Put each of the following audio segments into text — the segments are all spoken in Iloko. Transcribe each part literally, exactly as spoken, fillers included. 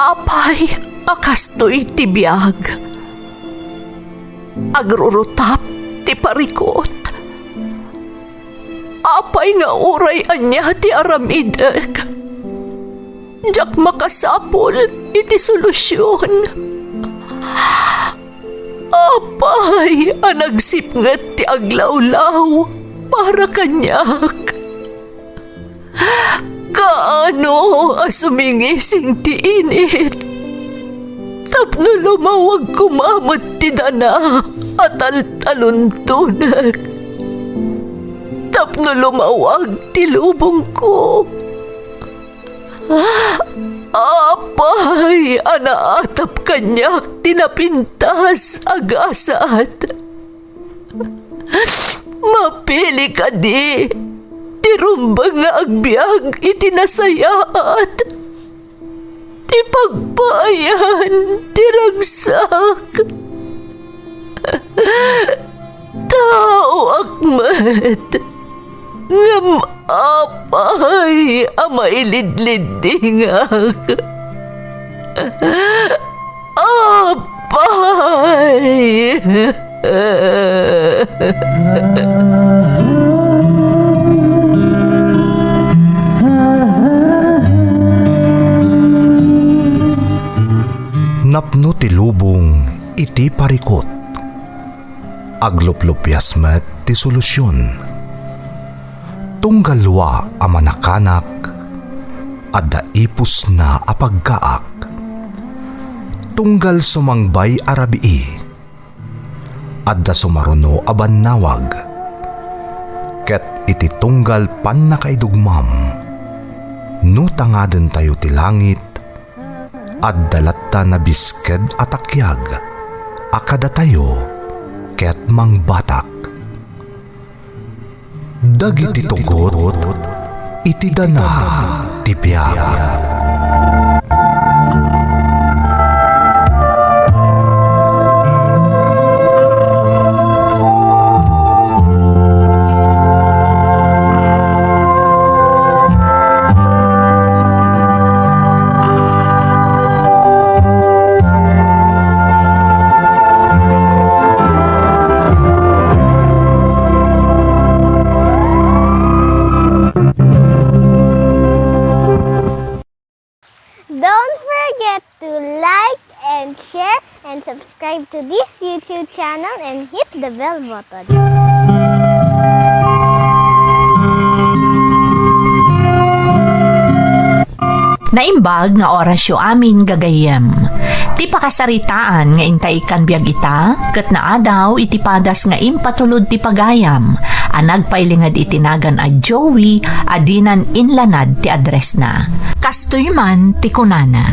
Apay a kastoy ti biag? Agrurutap ti parikut. Apay nga uray ania ti aramidek, diak makasapul iti solusion. Apay a nagsipnget ti aglawlaw para kaniak? Kaano a sumingising ti init tapno lumawag koma met ti dana a taltaluntonek, tapno lumawag ti lubongko? Apay a naatap kaniak ti napintas a gasat? Mapili kadi ti rumbeng nga agbiag iti nasayaat, ti pagpaayan ti ragsak? Taoak met, ngem apay a mailidliddingak? Apay! Napno ti lubong iti parikut. Agluplupias met ti solusion. Tunggal wa a manakanak, adda ipusna a pagkaak. Tunggal sumangbay a rabii, adda sumaruno a bannawag. Ket iti tunggal pannakaidugmam, no tangadentayo ti langit, adda latta nabisked a takiag a kadatayo ket mangbatak. Dagiti tugot iti dana ti biag. Don't forget to like and share and subscribe to this YouTube channel and hit the bell button. Naimbag nga orasyo amin, gagayyem. Ti pakasaritaan nga intay ikkan biag ita, ket naadaw iti padas nga impatulod ti pagayam a nagpailinged iti nagan a Joey a dinan inlanad ti addressna. Kastoy man ti kunana,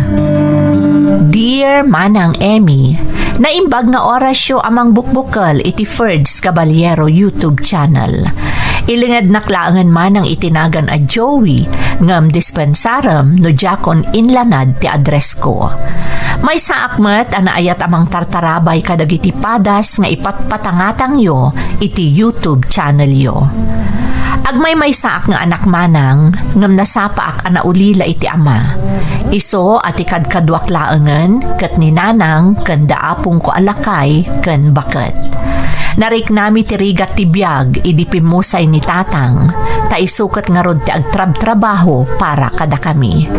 "Dear Manang Emmy, naimbag nga orasyo a mangbukbukel iti Ferds Caballero YouTube channel. Ilingednak laengen manang iti nagan a Joey, ngem dispensarem no diakon inlanad ti addressko. Maysaak met a naayat a mangtartarabay kadagiti padas nga ipatpatangatangyo iti YouTube channelyo. Agmaymaysaak nga anak manang, ngem nasapaak a naulila iti ama. Isu a ti kadkaduak laengen ket ni nanang ken da apongko a lakay ken baket. Nariknami ti rigat ti biag idi pimmusay ni tatang, ta isu ket ngarud ti agtrabtrabaho para kadakami.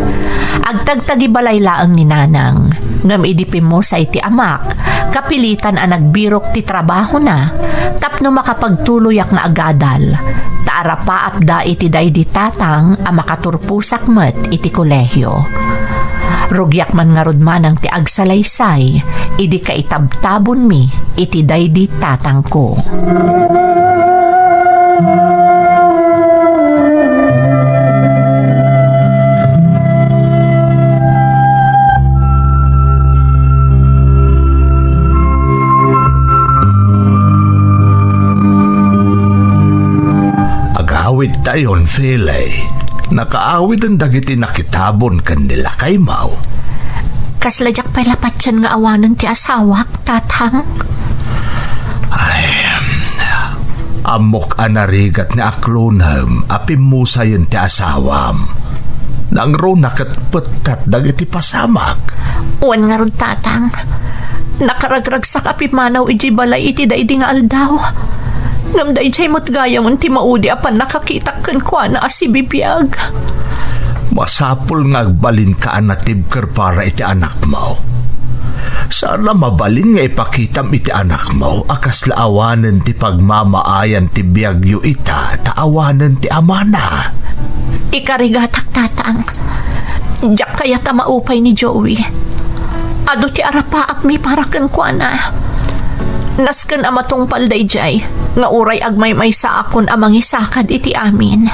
Agtagtagibalay laeng ni nanang, ngem idi pimmusay ti amak, kapilitan a nagbirok ti trabahona tapno makapagtuloyak nga agadal, ta arapaapda iti daydi tatang a makaturposak met iti kolehio. Rugiak man ngarud manang ti agsalaysay idi kaitabtabonmi iti daydi tatangko." Agawidtayon, Fele. Nakaawiden dagiti nakitabon ken ni lakaymo. Kasla diak pay la patien nga awanen ti asawak, Tatang. Ay, ammok a narigat ni aklonem a pimmusayen ti asawam. Nangruna ket pettat dagiti pasamak. Wen ngarud, Tatang, nakaragragsak a pimmanaw idiay balay iti daydi nga aldaw. Ngem daydiay met gayam ti maudi a pannakakitak kenkuana a sibibiag. Masapul nga agbalinka a natibker para iti anakmo. Saan a mabalin nga ipakitam iti anakmo a kasla awanen ti pagmamaayan ti biagyo ita ta awanen ti amana. Ikarigatak, Tatang. Diak kayat a maupay ni Joey. Adu ti arapaapmi para kenkuana. Nasken a matungpal daydiay nga uray agmaymaysaakon a mangisakad iti amin.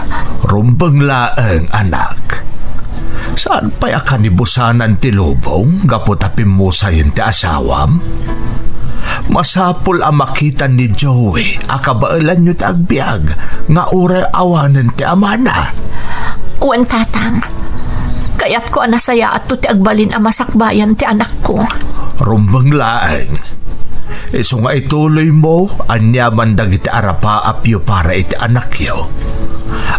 Rumbeng laeng, anak. Saan pay a kanibusanan ti lubong gapu ta pimmusayen ti asawam? Masapul a makita ni Joey a kabaelanyo ti agbiag nga uray awanen ti amana. Wen, Tatang. Kayatko a nasayaatto ti agbalin a masakbayan ti anakko. Rumbeng laeng. Isu nga ituloymo aniaman dagiti arapaapyo para iti anakyo.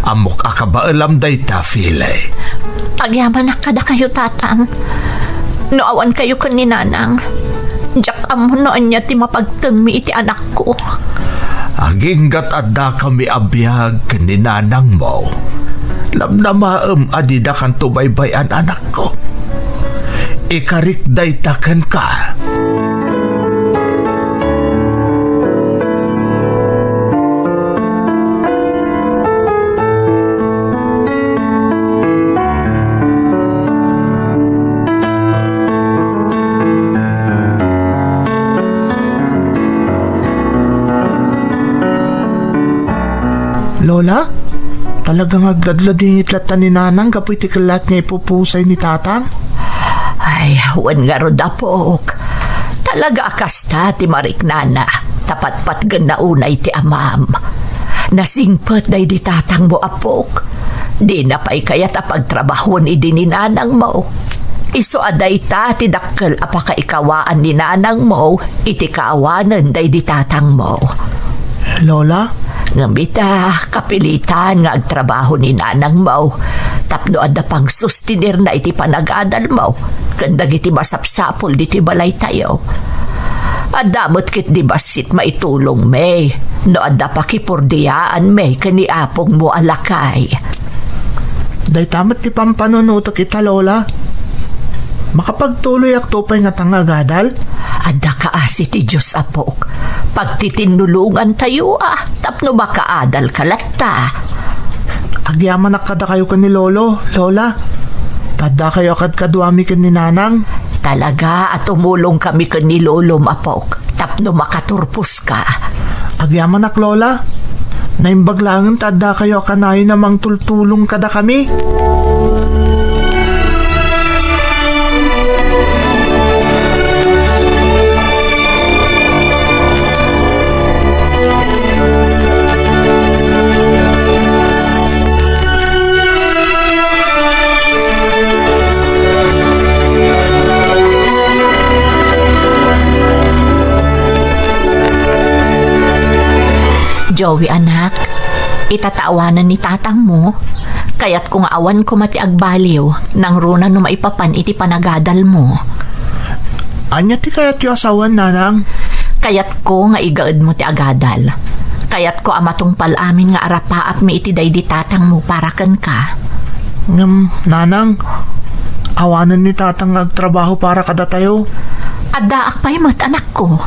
Ammok a kabaelam dayta, Fili. Agyamanak kadakayo, Tatang. No awankayo ken ni Nanang, diak ammo no ania ti mapagtengmi iti anakko. Aginggat addakami a biag ken ni Nanangmo. Namnamaem a didakanto baybay-an, anakko. Ikarik dayta kenka. Lola, talaga nga agdadladingit latta ni Nanang gapu iti kellat nga ipupusay ni Tatang? Ay, wen ngarud, apok. Talaga a kasta ti mariknana, ta patpatgenna unay ti amam. Nasingpet daydi tatangmo, apok. Dina pay kayat a pagtrabahoen idi ni nanangmo. Isu a dayta ti dakkel a pakaikawaan ni nanangmo iti kaawanen daydi tatangmo. Lola? Ngem ita, kapilitan nga agtrabaho ni nanangmo tapno adda pangsustinerna iti panagadalmo ken dagiti masapsapul ditoy balaytayo. Adda met ketdi bassit maitulongmi no adda pakipurdiaanmi ken ni apongmo a lakay. Dayta met ti pampanunotek ita, Lola. Makapagtuloyakto pay ngata nga agadal? Adda kaasi ti Dios, apok. Pagtitinnulongantayo a tapno makaadalka latta. Agyamanak kadakayo ken ni Lolo, Lola. Ta addakayo a kadkaduami ken ni Nanang. Talaga a tumulongkami ken ni Lolom, apok, tapno makaturposka. Agyamanak, Lola. Naimbag laengen ta addakayo a kanayon a mangtultulong kadakami. Joey, anak, ita ta awanen ni tatangmo, kayatko nga awan koma ti agbaliw, nangruna no maipapan iti panagadalmo. Ania ti kayatyo a sawen, Nanang? Kayatko nga igaedmo ti agadal. Kayatko a matungpal amin nga arapaapmi iti daydi tatangmo para kenka. Ngem, Nanang, awanen ni Tatang nga agtrabaho para kadatayo. Addaak pay met, anakko.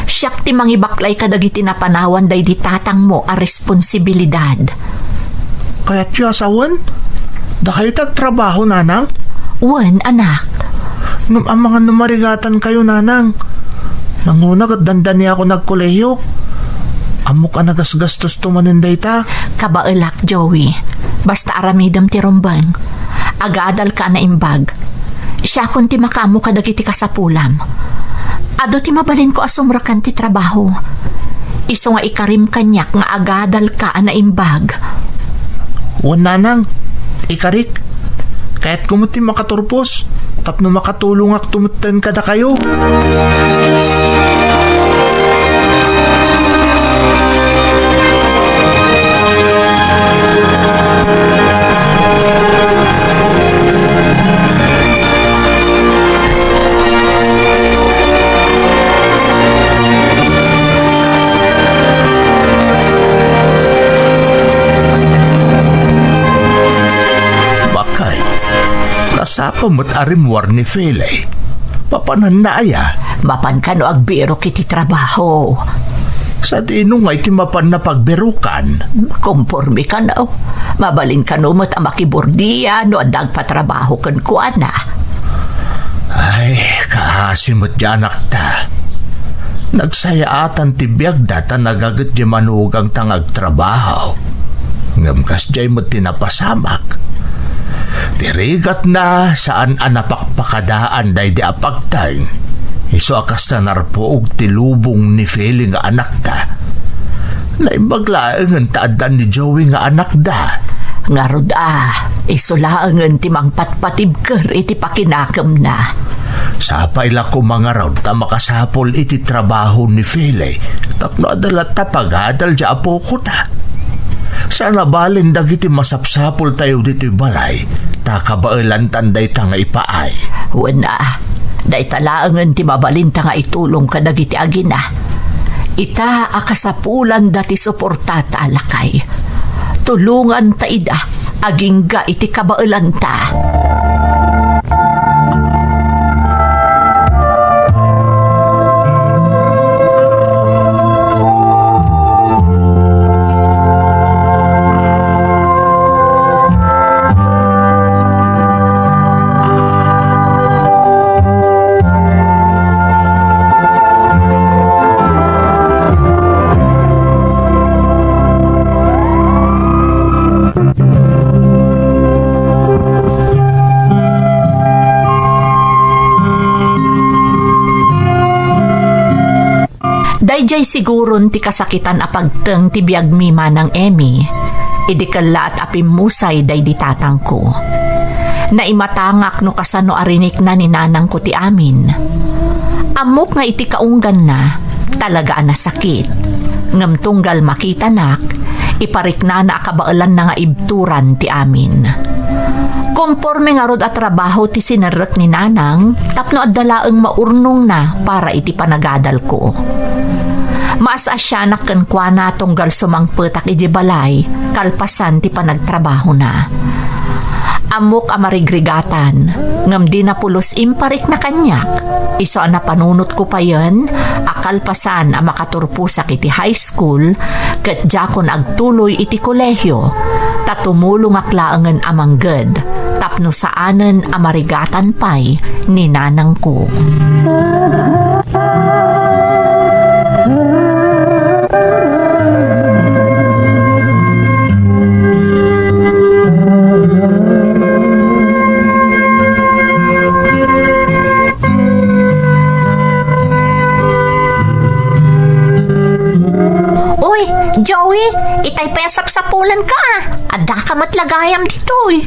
Siak ti mangibaklay kadagiti napanawan daydi tatangmo a responsibilidad. Kayatyo a sawen? Dakayo ti agtrabaho, Nanang? Wen, anak. Ngem amangan no marigatankayo, Nanang. Nangruna ket dandaniakon agkolehiok. Ammok a nagasgastosto manen dayta. Kabaelak, Joey. Basta aramidem ti rumbeng. Agadalka a naimbag. Siakon ti makaammo kadagiti kasapulam. Adu ti mabalinko a sumreken ti trabaho. Isu nga ikarim kaniak nga agadalka a naimbag. Wen, Nanang, ikarik. Kayatko met ti makaturpos tapno makatulongakto metten kadakayo. Sapa met a rimmuar ni Fele. Mapananna aya? Mapan kano agbirok iti trabaho. Sadino nga iti mapanna pagbirokan? Komporme kano. Mabalin kano met a makibordia no adda agpatrabaho kenkuana. Ay, kaasi met ti anakta. Nagsayaatan ti biagda ta nagaget ti manugangta nga agtrabaho. Ngem kasdiay met ti napasamak. Ti rigatna, saan a napakpakadaan daydi a pagteng. Isu a kasta narpuog ti lubong ni Fele nga anakta. Naimbag laengen ta adda ni Joey nga anakda. Ngarud a, isu laengen ti mangpatpatibker iti pakinakemna. Sapay la koma ngarud ta makasapul iti trabaho ni Fele tapno adda latta pagadal ti apokota. Saan a balin dagiti masapsapultayo ditoy balay, ta kabaelantan dayta nga ipaay. Wen a, dayta laengen ti mabalinta nga itulong kadagiti agina. Ita a kasapulanda ti suportata a lakay. Tulonganta ida agingga iti kabaelanta. Daydiay siguron ti kasakitan a pagteng ti biagmi, Manang Emmy, idi kellaat a pimmusay daydi tatangko. Naimatangak no kasano a rinikna ni nanangko ti amin. Ammok nga iti kaungganna, talaga a nasakit. Ngem tunggal makitanak, ipariknana a kabaelanna nga ibturan ti amin. Komporme ngarud a trabaho ti sinerrek ni Nanang tapno adda laeng maurnongna para iti panagadalko. Maas-asianak kenkuana tunggal sumangpetak idiay balay kalpasan ti panagtrabahona. Ammok a marigrigatan, ngem dina pulos imparikna kaniak. Isu a napanunotko payen a kalpasan a makaturposak iti high school ket diakon agtuloy iti kolehio, ta tumulongak laengen a mangged tapno saanen a marigatan pay ni nanangko. Uy, Joey, itay pay a sapsapulanka, a. Addaka met la gayam ditoy.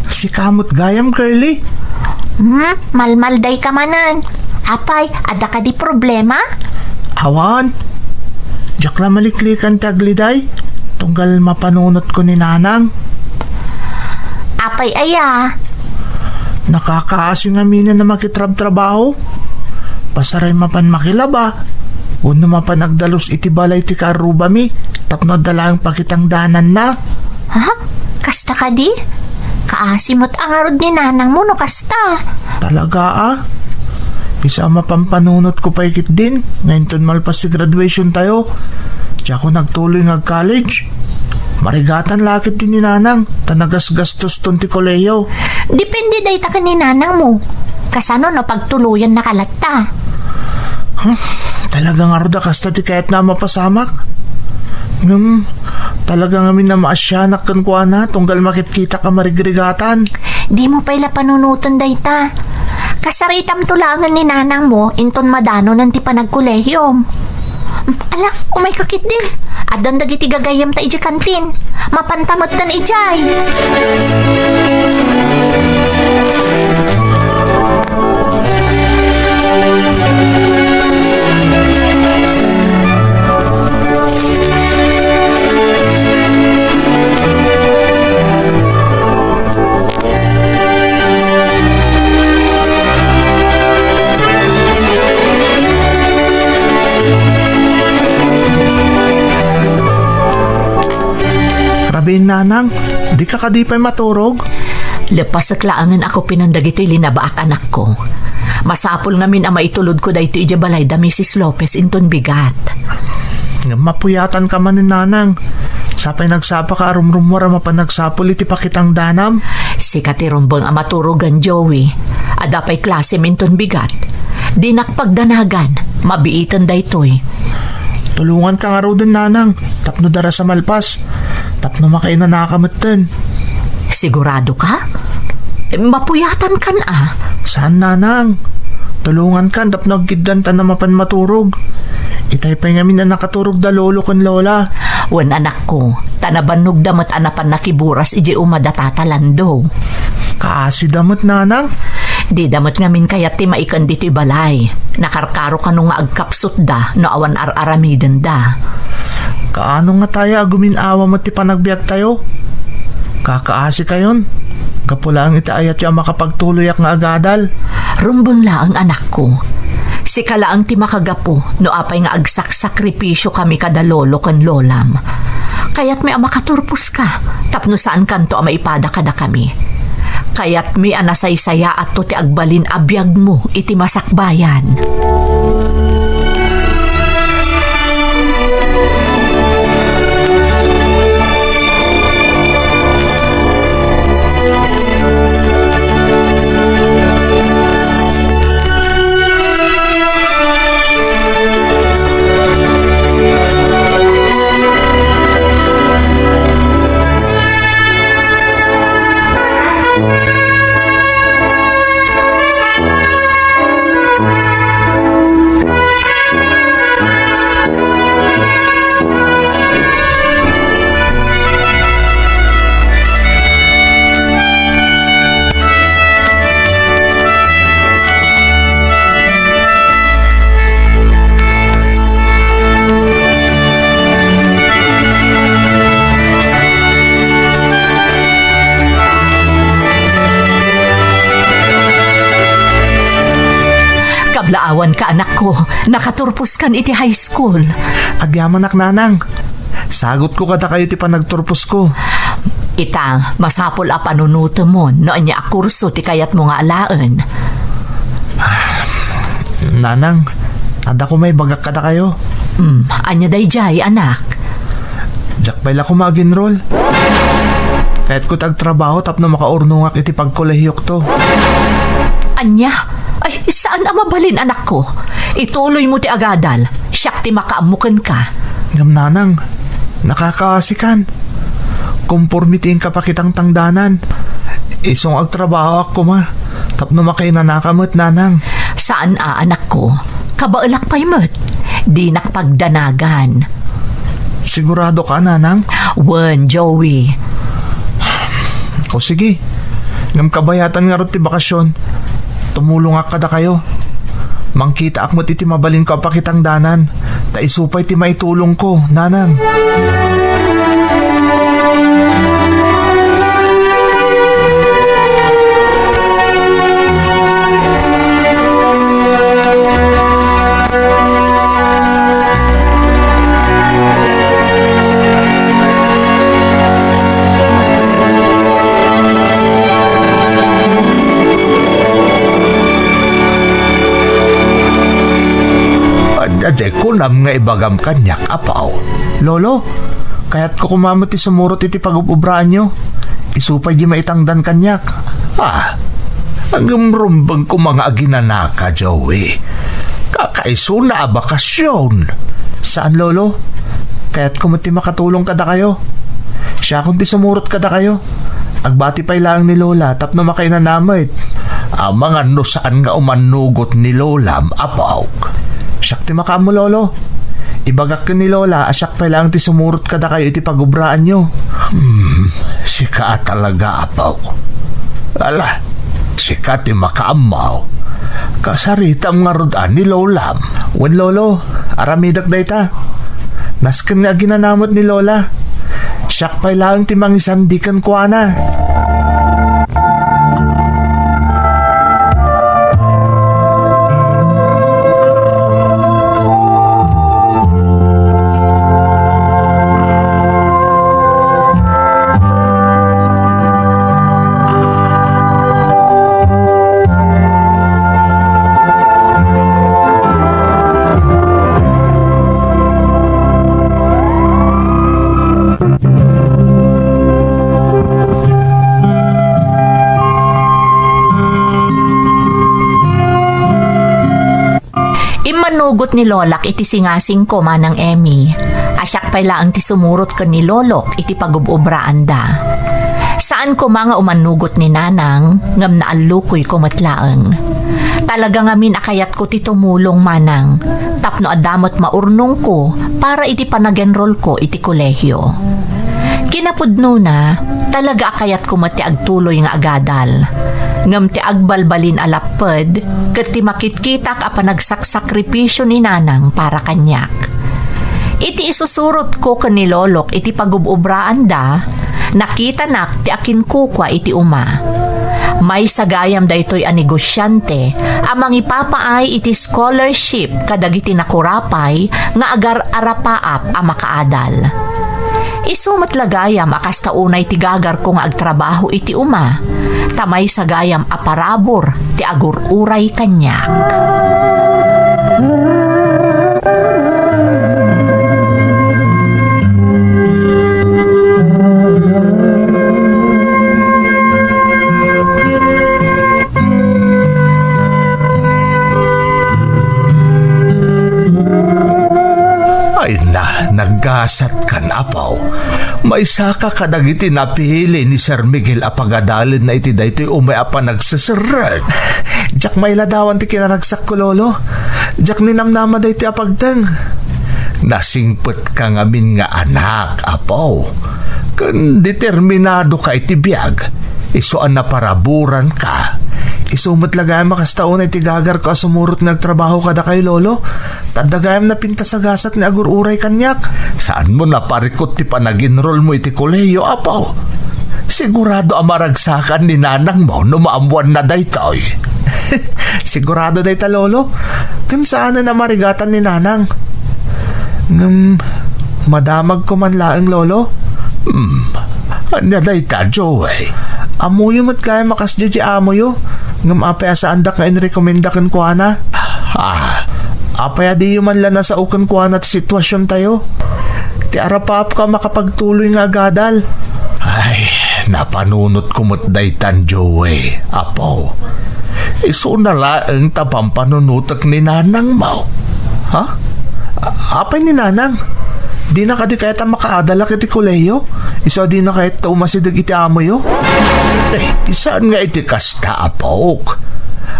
Sika met gayam, Curly. Hmm, malmaldayka manen. Apay, adda kadi problema? Awan. Diak la maliklikan ti agliday. Tunggal mapanunotko ni Nanang. Apay aya? Nakakaasi ngamin a makitrabtrabaho. Pasaray mapan makilaba. Wenno mapan agdalus iti balay ti kaarrubami tapno adda laeng pakitangdananna. Ha? Kasta kadi? Kaasi met a ngarud ni nanangmo no kasta. Talaga a? Isu a mapan panunotko pay ketdin nga inton malpas ti graduationtayo, diakon agtuloy nga ag-college. Marigatan la ketdi ni nanang ta nagasgastuston ti kolehiyo. Depende dayta ken ni nanangmo. Kasano no pagtuloyannaka latta? Huh, talaga ngarud a kasta ti kayatna a mapasamak? Ngem, talaga ngamin a maasianak kenkuana tunggal makitkitak a marigrigatan. Dimo pay la panunoten dayta. Kasaritamto laengen ni nanangmo inton madanonen ti panagkolehiyom. Ala, umayka ketdin. Addan dagiti gagayyemta idiay kantin. Mapanta metten idiay. Rabiin, nanang, dika kadi pay maturog? Lepasek laengen a kupinen dagitoy linabaak, anakko. Masapul ngamin a maitulodko daytoy idiay balay da Misis Lopez inton bigat. Ngem mapuyatanka manen, nanang. Sapay nagsapaka a rumrummuar a mapan nagsapul iti pakitang danam. Sika ti rumbeng a maturogen, Joey. Adda pay klasem inton bigat. Dinak pagdanagan. Mabiiten daytoy. Tulonganka ngaruden, nanang, tapno daras a malpas, tapno makainanaka metten. Siguradoka? Mapuyatankan a. Saan, nanang. Tulongankan tapno agkiddanta a mapan maturog. Itay pay ngamin a nakaturog da lolo ken lola. Wen, anakko, ta nabannogda met a napan nakiburas idiay uma da tata Lando. Kaasida met, nanang? Dida met ngamin kayat ti maiken ditoy balay. Nakarkaro kano nga agkapsutda no awan ar-aramidenda. Kaano nga taya a gumin-awa met ti panagbiagtayo? Kakaasikayon? Gapu laeng iti ayatyo a makapagtuloyak nga agadal. Rumbeng laeng, anakko. Sika laeng ti makagapu no apay nga agsaksakripisio kami kada lolo ken lolam. Kayatmi a makaturposka tapno saankanto a maipada kadakami. Kayatmi a nasaysayaatto ti agbalin a biagmo iti masakbayan. Kablaawanka, anakko, nakaturposkan iti high school. Agyamanak, nanang. Sagutko kadakayo ti panagturposko. Ita, masapul a panunotemon no ania a kurso ti kayatmo nga alaen. Nanang, adda koma ibagak kadakayo. Hmm, ania daydiay, anak? Diak pay la koma aginrol. Kayatko ti agtrabaho tapno makaurnongak iti pagkolehiokto. Ania? Ay, saan a mabalin, anakko. Ituloymo ti agadal. Siak ti makaammo kenka. Ngem, nanang, nakakaasikan. Komporme ti inkapakitang tangdanan. Isu nga agtrabahoak koma tapno makainanaka met, nanang. Saan a, anakko. Kabaelak pay met. Dinak pagdanagan. Sigurado ka, nanang? Wen, Joey. O sige. Ngem kabayatan ngarud ti bakasyon, tumulongak kadakayo. Mangkitaak met iti mabalinko a pakitangdanan, ta isu pay ti maitulongko, nanang. Ania diay kunam nga ibagam kaniak, apo? Lolo, kayatko koma met ti sumurot iti pagub-obraanyo. Isu pay diay maitangdan kaniak. Ah, agumrumbeng koma nga aginanaka, Joey. Kakaisuna a bakasyon. Saan, Lolo. Kayatko met ti makatulong kadakayo. Siakon ti sumurot kadakayo. Agbati pay laeng ni Lola tapno makainana met. Amangan no saan nga umannugot ni Lolam, apok. Siak ti makaammo, Lolo. Ibagak ken ni Lola a siak pay laeng ti sumurot kadakayo iti pagubraanyo. Hmm, sika a talaga, apok. Ala, sika ti makaammo. Kasaritam ngarud a ni Lolam. Wen, Lolo, aramidek dayta. Nasken nga aginanamet ni Lola. Siak pay laeng ti mangisandi kenkuana. Umanugot ni Lolak iti singasingko, Manang Emmy. A siak pay laeng ti sumurot ken ni Lolok iti pagub-ubraanda. Saan koma nga umanugot ni Nanang, ngem naallukoyko met laeng. Talaga ngamin a kayatko ti tumulong, Manang, tapno adda met maurnongko para iti panagenrolko iti kolehio. Kinapudnona, talaga a kayatko met ti agtuloy nga agadal. Ngem ti agbalbalin a lapped ket ti makitkitak a panagsaksakripisio ni Nanang para kaniak. Iti isusurotko ken ni Lolok iti pagub-ubraanda, nakitanak ti akinkukua iti uma. Maysa gayam daytoy a negosiante a mangipapaay iti scholarship kadagiti nakurapay nga agar-arapaap a makaadal. Isu met la gayam a kasta unay ti gagarko nga agtrabaho iti uma, ta maysa gayam a parabur ti agur-uray kaniak. Ay na, naggasat kan apaw. Maysaka kadagiti napili ni Sir Miguel a pagadalenna iti daytoy umay a panagseserrek. Diak mailadawan ti kinaragsakko, Lolo. Diak ninamnama daytoy a pagteng. Nasingpetka ngamin nga anak, apaw. Ken determinadoka iti biag. Isu a naparaburanka. Isu met la gayam a kasta unay ti gagarko a sumurot nga agtrabaho kadakayo, Lolo. Ta adda gayam napintas a gasat nga agur-uray kaniak. Saanmo naparikut ti panagenrolmo iti kolehio, apaw? Sigurado a maragsakan ni nanangmo no maammoanna daytoy. Sigurado dayta, Lolo. Ken saanen a marigatan ni nanang. Ngem, madamagko man laeng, Lolo. Hmm. Ania dayta, Joey? Ammoyo met gayam a kasdiay ti amoyo. Ngem apay a saandak nga inrekomenda kenkuana? Ah, apay a diyo man la nasao kenkuana ti situasiontayo? Ti arapaapko a makapagtuloy nga agadal. Ay, napanunotko met daytan, Joey, apo. Isuna laeng ta pampanunotek ni nanangmo. Ha? A-, apay ni nanang? Dina kadi kayat a makaadalak iti kolehiyo? Isu a dina kayat ta umasideg iti amoyo? Eh, saan nga iti kasta, apok?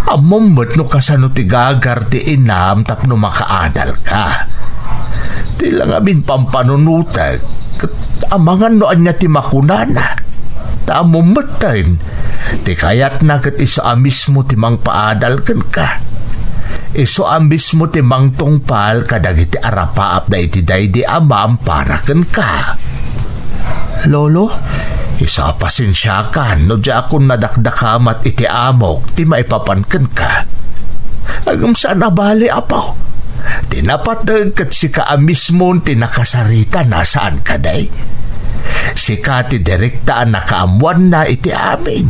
Ammom met no kasano ti gagar ti inam tapno makaadalka. Ti la ngamin pampanunotek, ket amangan no ania ti makunana. Ta ammom metten, ti kayatna ket isu a mismo ti mangpaadal kenka. Isu a mismo ti mangtungpal kadagiti arapaapda iti daydi a maampara kenka. Lolo, isu a pasensiakan no diakon nadakdakamat iti amok ti maipapan kenka. Ngem saan a bale, apo. Ti napateg ket sika a mismo ti nakasaritana, saan kadi? Sika ti direkta a nakaammoanna iti amin.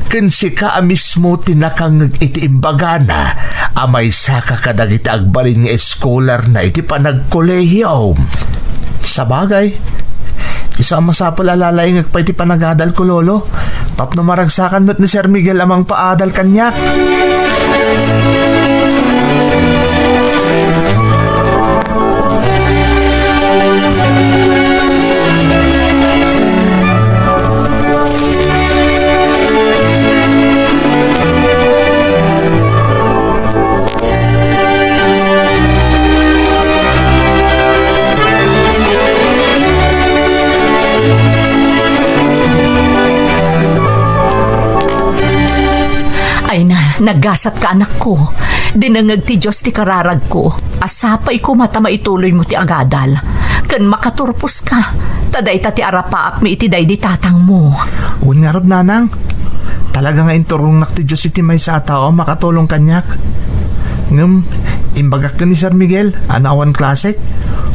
Ken sika a mismo ti nakangngeg iti imbagana a maysaka kadagiti agbalin nga eskolarna iti panagkolehiom. Sabagay, isu a masapul a lalaingek pay ti panagadalko, Lolo, tapno maragsakan met ni Sir Miguel a mangpaadal kaniak. Ay na, naggasat ka, anakko. Dinengngeg ti Dios ti kararagko. Sapay koma ta maituloymo ti agadal, ken makaturposka, ta dayta ti arapaapmi iti daydi tatangmo. Wen ngarud, nanang, talaga nga inturongnak ti Dios iti maysa a tao a makatulong kaniak. Ngem, imbagak ken ni Sir Miguel a no awan klasek,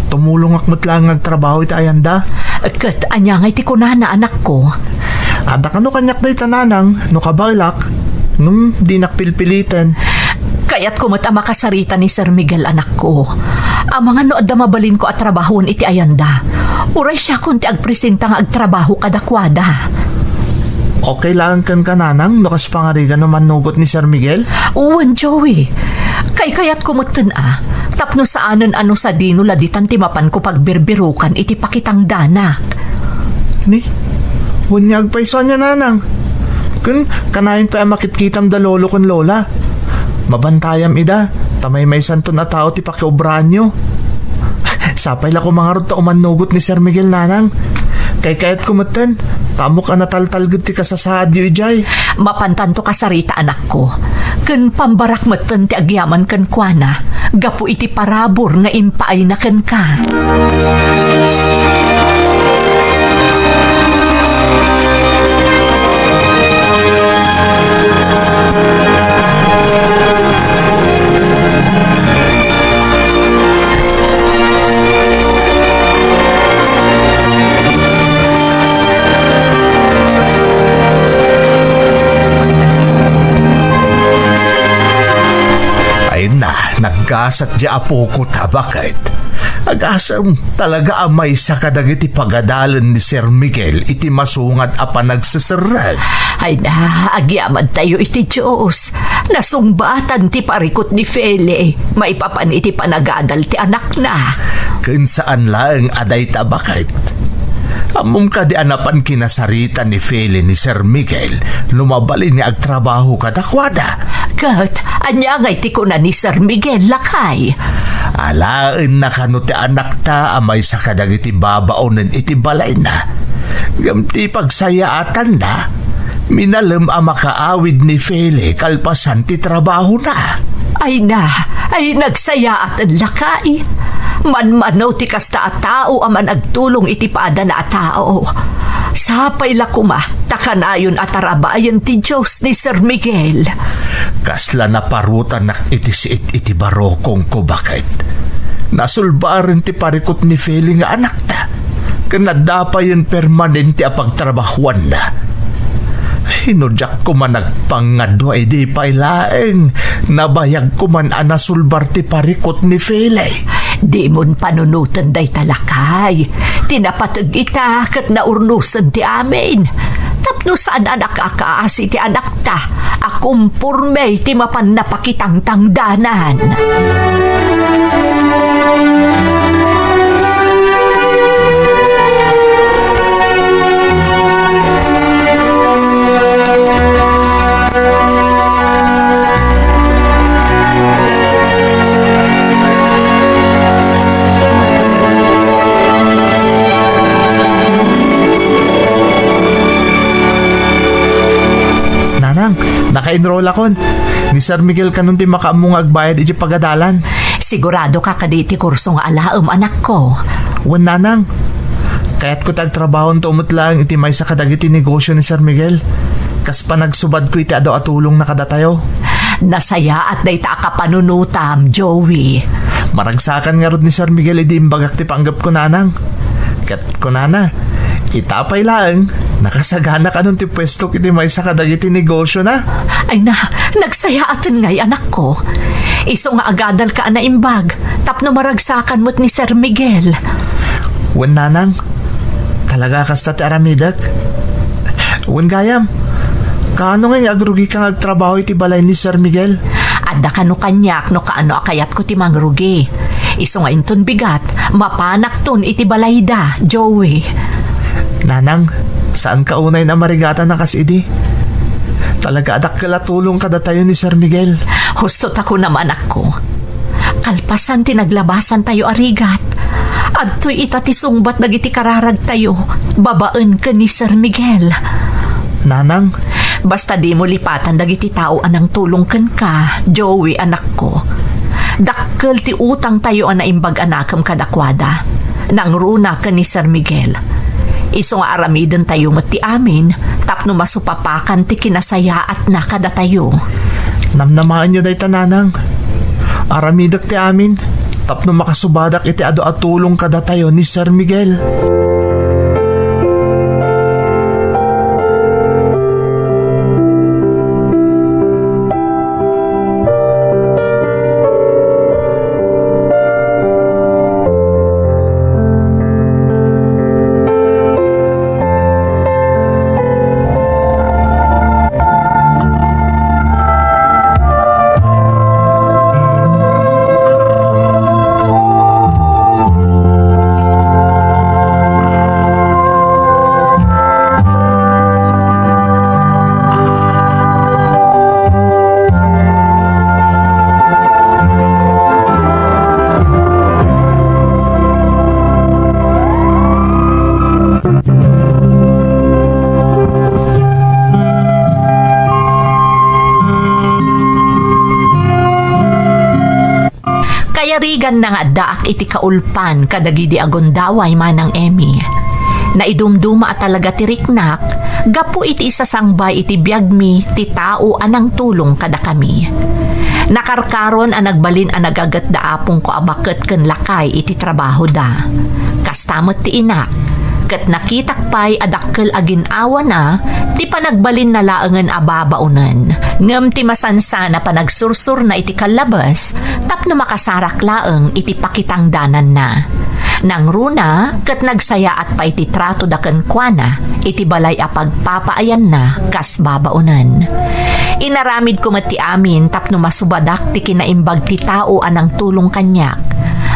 tumulongak met laeng nga agtrabaho iti ayanda. Ket ania ngay ti kunana, anakko? Adda kano kaniak dayta, nanang, no kabaelak, ngem dinak pilpiliten. Kayatko met a makasarita ni Sir Miguel, anakko. Amangan no adda mabalinko a trabahoen iti ayanda. Uray siakon ti agpresenta nga agtrabaho kadakuada. Okay laeng kenka, nanang, no kas pangarigan no mannugot ni Sir Miguel? Wen, Joey. Kaykayatko metten a, Tapno saanen a no sadino la ditan ti mapanko pagbirbirukan iti pakitangdanak. Ni, wen nga agpayso ania, nanang? Ken kanayon pay a makitkitam da lolo ken lola. Mabantayam ida, ta maymaysanton a tao ti pakiobraanyo. Sapay la koma ngarud ta umannugot ni Sir Miguel, nanang. Kaykayatko metten, ta ammok a nataltalged ti kasasaadyo idiay. Mapantanto kasarita, anakko. Ken pambarak metten ti agyaman kenkuana gapu iti parabur nga impaayna kenka. Ay na, naggasat di apoko ta, baket? Agasem, talaga a maysa kadagiti pagadalen ni Sir Miguel iti masungad a panagseserrek. Ay na, agyamantayo iti Dios. Nasungbatan ti parikut ni Feli maipapan iti panagadal ti anakna. Ken saan laeng a dayta, baket. Ammom kadi a napan kinasarita ni Feli ni Sir Miguel no mabalin nga agtrabaho kadakuada? Ket ania ngay ti kuna ni Sir Miguel, lakay? Alaenna kano ti anakta a maysa kadagiti babaonen iti balayna. Ngem ti pagsayaatanna, minalem a makaawid ni Feli kalpasan ti trabahona. Ay na, ay nagsayaaten, lakay. Manmano ti kasta a tao a managtulong iti padana a tao. Sapay la koma ta kanayon a tarabayen ti Dios ni Sir Miguel. Kasla naparutanak iti siit iti barukongko, baket. Nasulbaren ti parikut ni Feli nga anakta, ken adda payen permanente a pagtrabahuanna. Ino diak koma nagpangadua idi pay laeng nabayag koman a nasulbar ti parikut ni Feli. Dimon panunoten dayta, lakay. Ti napateg ita ket naurnosen ti amin. Tapno saan a nakakaasi ti anakta a kumporme ti mapan napakitangtangdanan. Nanang, naka-enrollakon. Ni Sir Miguel kanon ti makaammo nga agbayad iti pagadalan. Sigurado ka kadi iti kurso nga alaem, anakko? Wen, nanang. Kayatko ti agtrabahonto met laeng iti maysa kadagiti negosio ni Sir Miguel. Kas panagsubadko iti adu a tulongna kadatayo. Nasayaat dayta a kapanunotam, Joey. Maragsakan ngarud ni Sir Miguel idi imbagak ti panggepko, nanang. Ket kunana, ita pay laeng, nakasagana kanon ti puestok iti maysa kadagiti negosiona. Ay na, nagsayaaten ngay, anakko. Isu nga agadalka a naimbag, tapno maragsakan met ni Sir Miguel. Wen, nanang, talaga kasta ti aramidek. Wen gayam, kaano ngay nga agrugika nga agtrabaho iti balay ni Sir Miguel? Adda kano kaniak no kaano a kayatko ti mangrugi. Isu nga inton bigat, mapanakton iti balayda, Joey. Nanang, saanka unay a marigatan a kas idi. Talaga a dakkel a tulong kadatayo ni Sir Miguel. Husto ta kunam, anakko. Kalpasan ti naglabasantayo a rigat, adtoy ita ti sungbat dagiti kararagtayo babaen ken ni Sir Miguel. Nanang. Basta dimo lipatan dagiti tao a nangtulong kenka, Joey, anakko. Dakkel ti utangtayo a naimbag a nakem kadakuada. Nangruna ken ni Sir Miguel. Isu nga aramidentayo met ti amin tapno masupapakan ti kinasayaatna kadatayo. Namnamaenyo dayta, nanang. Aramidek ti amin tapno makasubadak iti adu a tulong kadatayo ni Sir Miguel. Riganna nga addaak iti kaulpan kadagidi a gundaway, Manang Emmy. Naidumduma a talaga ti riknak gapu iti isasangbay iti biagmi ti tao a nangtulong kadakami. Nakarkaron a nagbalin a nagaget da apongko a baket ken lakay iti trabahoda. Kasta met ti inak, ket nakitak pay a dakkel a gin-awana ti panagbalinna laengen a babaonen. Ngem ti masansan a panagsursurna iti kallabes tapno makasarak laeng iti pakitangdananna. Nangruna ket nagsayaat pay ti tratoda kenkuana iti balay a pagpapaayanna kas babaonen. Inaramidko met ti amin tapno masubadak ti kinaimbag ti tao a nangtulong kaniak,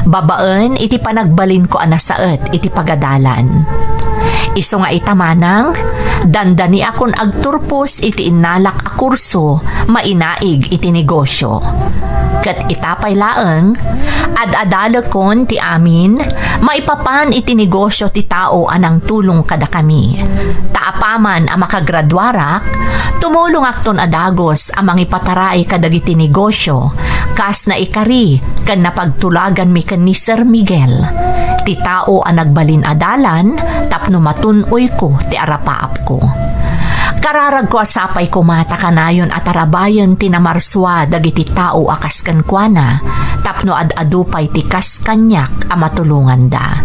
babaen iti panagbalinko a nasaet iti pagadalan. Isu nga ita, Manang, dandaniakon agturpos iti innalak a kurso mainaig iti negosio. Ket ita pay laeng, ad-adalekon ti amin maipapan iti negosio ti tao a nangtulong kadakami. Ta apaman a makagraduarak, tumulongakton a dagus a mangipataray kadagiti negosio, kas naikari ken napagtulaganmi ken ni Sir Miguel, ti tao a nagbalin a dalan tapno matun-oyko ti arapaapko. Kararagko a sapay koma ta kanayon a tarabayen ti namarsua dagiti tao a kas kenkuana tapno ad-adu pay ti kas kaniak a matulonganda.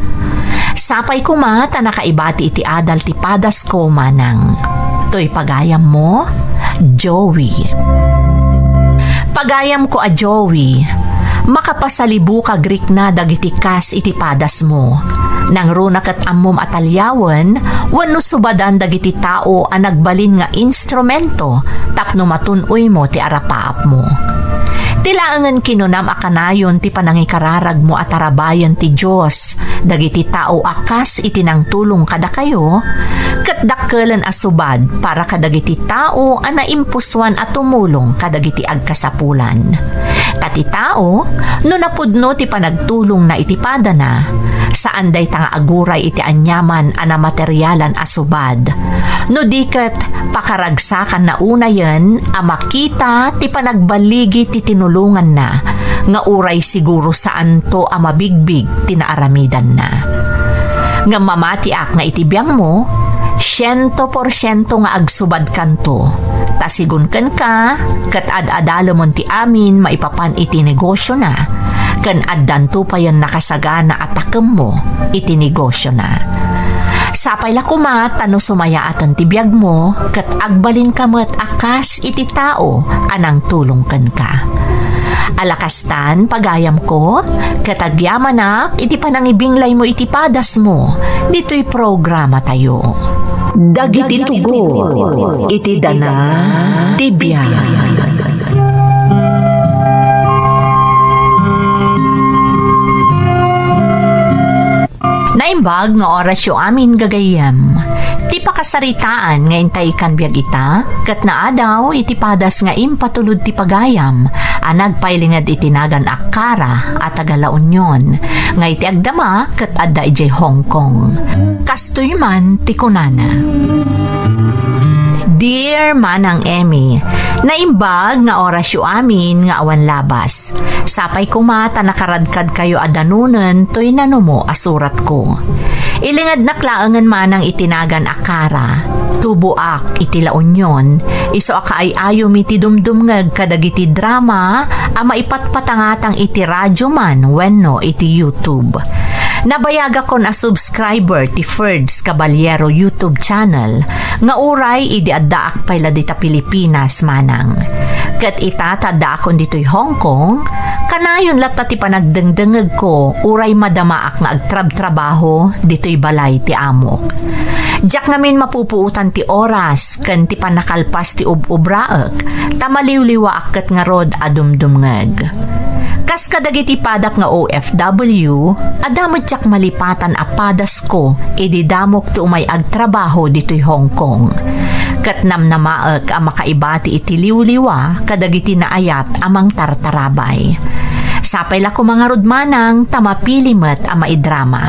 Sapay koma ta nakaibati iti adal ti padasko, Manang. Toy pagayammo, Joey. Pagayamko a Joey, makapasalibukag rikna dagiti kas iti padasmo. Nangruna ket ammom a taliawen wenno subadan dagiti tao a nagbalin nga instrumento tapno matun-oymo ti arapaapmo. Ti laengen kinunam a kanayon ti panangikararagmo a tarabayen ti Dios dagiti tao a kas iti nangtulong kadakayo, ket dakkelen a subad para kadagiti tao a naimpusoan a tumulong kadagiti agkasapulan. Ta ti tao, no napudno ti panagtulongna iti padana, saan dayta nga aguray iti aniaman a namaterialan a subad, no di ket pakaragsakanna unayen a makita ti panagballigi ti tinulonganna, nga uray siguro saanto a mabigbig ti naaramidanna. Ngem mamatiak nga iti biangmo, siento porsiento nga agsubadkanto. Ta sigun kenka, ket ad-adalemon ti amin maipapan iti negosiona, ken addanto payen nakasagana a takemmo iti negosiona. Sapay la koma ta no sumayaaten ti biagmo, ket agbalinka met a kas iti tao a nangtulong kenka. Ala kastan, pagayamko, ket agyamanak iti panangibinglaymo iti padasmo ditoy programatayo. Dagiti tugot iti dana ti biag. Naimbag nga orasyo amin, gagayyem. Ti pakasaritaan nga intay kan biag ita, ket naadaw iti padas nga impatulod ti pagayam a nagpailinged iti nagan a Kara a taga La Union, nga iti agdama ket adda idiay Hong Kong. Kastoy man ti kunana. Dear Manang Emmy, naimbag nga orasyo amin nga awan labas. Sapay koma ta nakaradkadkayo a danunen toy nanumo a suratko. Ilingednak laengen manang iti nagan a Kara. Tuboak iti La Union, isu a kaay-ayomi ti dumdumngeg kadagiti drama a maipatpatangatang iti radyo man wenno iti YouTube. Nabayagakon a subscriber ti Ferds Caballero YouTube channel nga uray idi addaak pay la dita Pilipinas manang. Ket ita ta addaakon ditoy Hong Kong, kanayon latta ti panagdengdengngegko uray madamaak nga agtrabtrabaho ditoy balay ti amok. Diak ngamin mapupuotan ti oras ken ti pannakalpas ti ub-ubraek, ta maliwliwaak ket ngarud a dumdumngeg. Kas kadagiti padak nga O F W, adda met diak malipatan a padasko idi damok ti umay agtrabaho ditoy Hong Kong. Ket namnamaek a makaibati iti liwliwa kadagiti naayat a mangtartarabay. Sapay la koma ngarud manang ta mapili met a maidrama.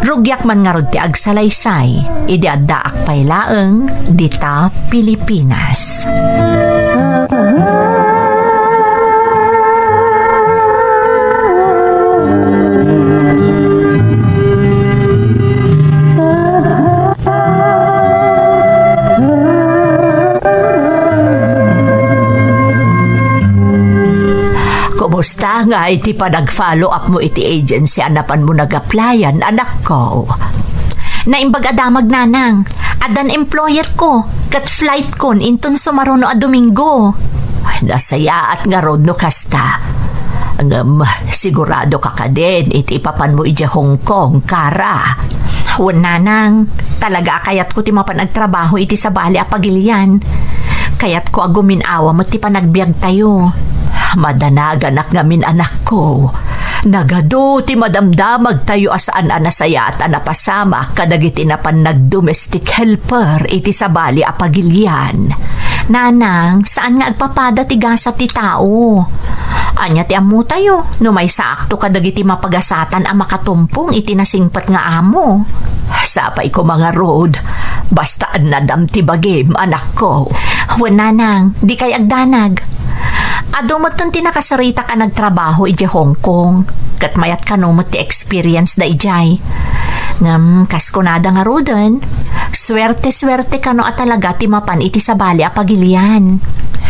Rugiak man ngarud ti agsalaysay idi addaak pay laeng dita Pilipinas. Nga iti panag-follow up mo iti agency a napan mo nag-applyan, anakko? Naimbag a damag, nanang. Addan employer ko, ket flight kon inton sumaruno a Domingo. Nasayaat ngarud no kasta. Ngem sigurado ka kadin iti ipapan mo idiay Hong Kong, Kara? Wen, nanang, talaga a kayatko ti mapan agtrabaho iti sabali a pagilian. Kayatko a gumin-awa met ti panagbiagtayo. Madanaganak ngamin, anakko. Nagadu ti madamdamagtayo a saan a nasayaat a napasamak kadagiti napan nagdomestic helper iti sabali a pagilian. Nanang, saan nga agpapada ti gasat ti tao. Ania ti ammotayo no maysaakto kadagiti mapagasatan a makatumpong iti nasingpet nga amo? Sapay koma ngarud, basta annadam ti bagim, anakko. Wen, nanang, dikay agdanag. Adu metten ti nakasaritak a nagtrabaho idiay Hong Kong, ket mayat kano met ti experience da idiay. Ngem kas kunada ngaruden, suerte-suerte kano a talaga ti mapan iti sabali a pagilian.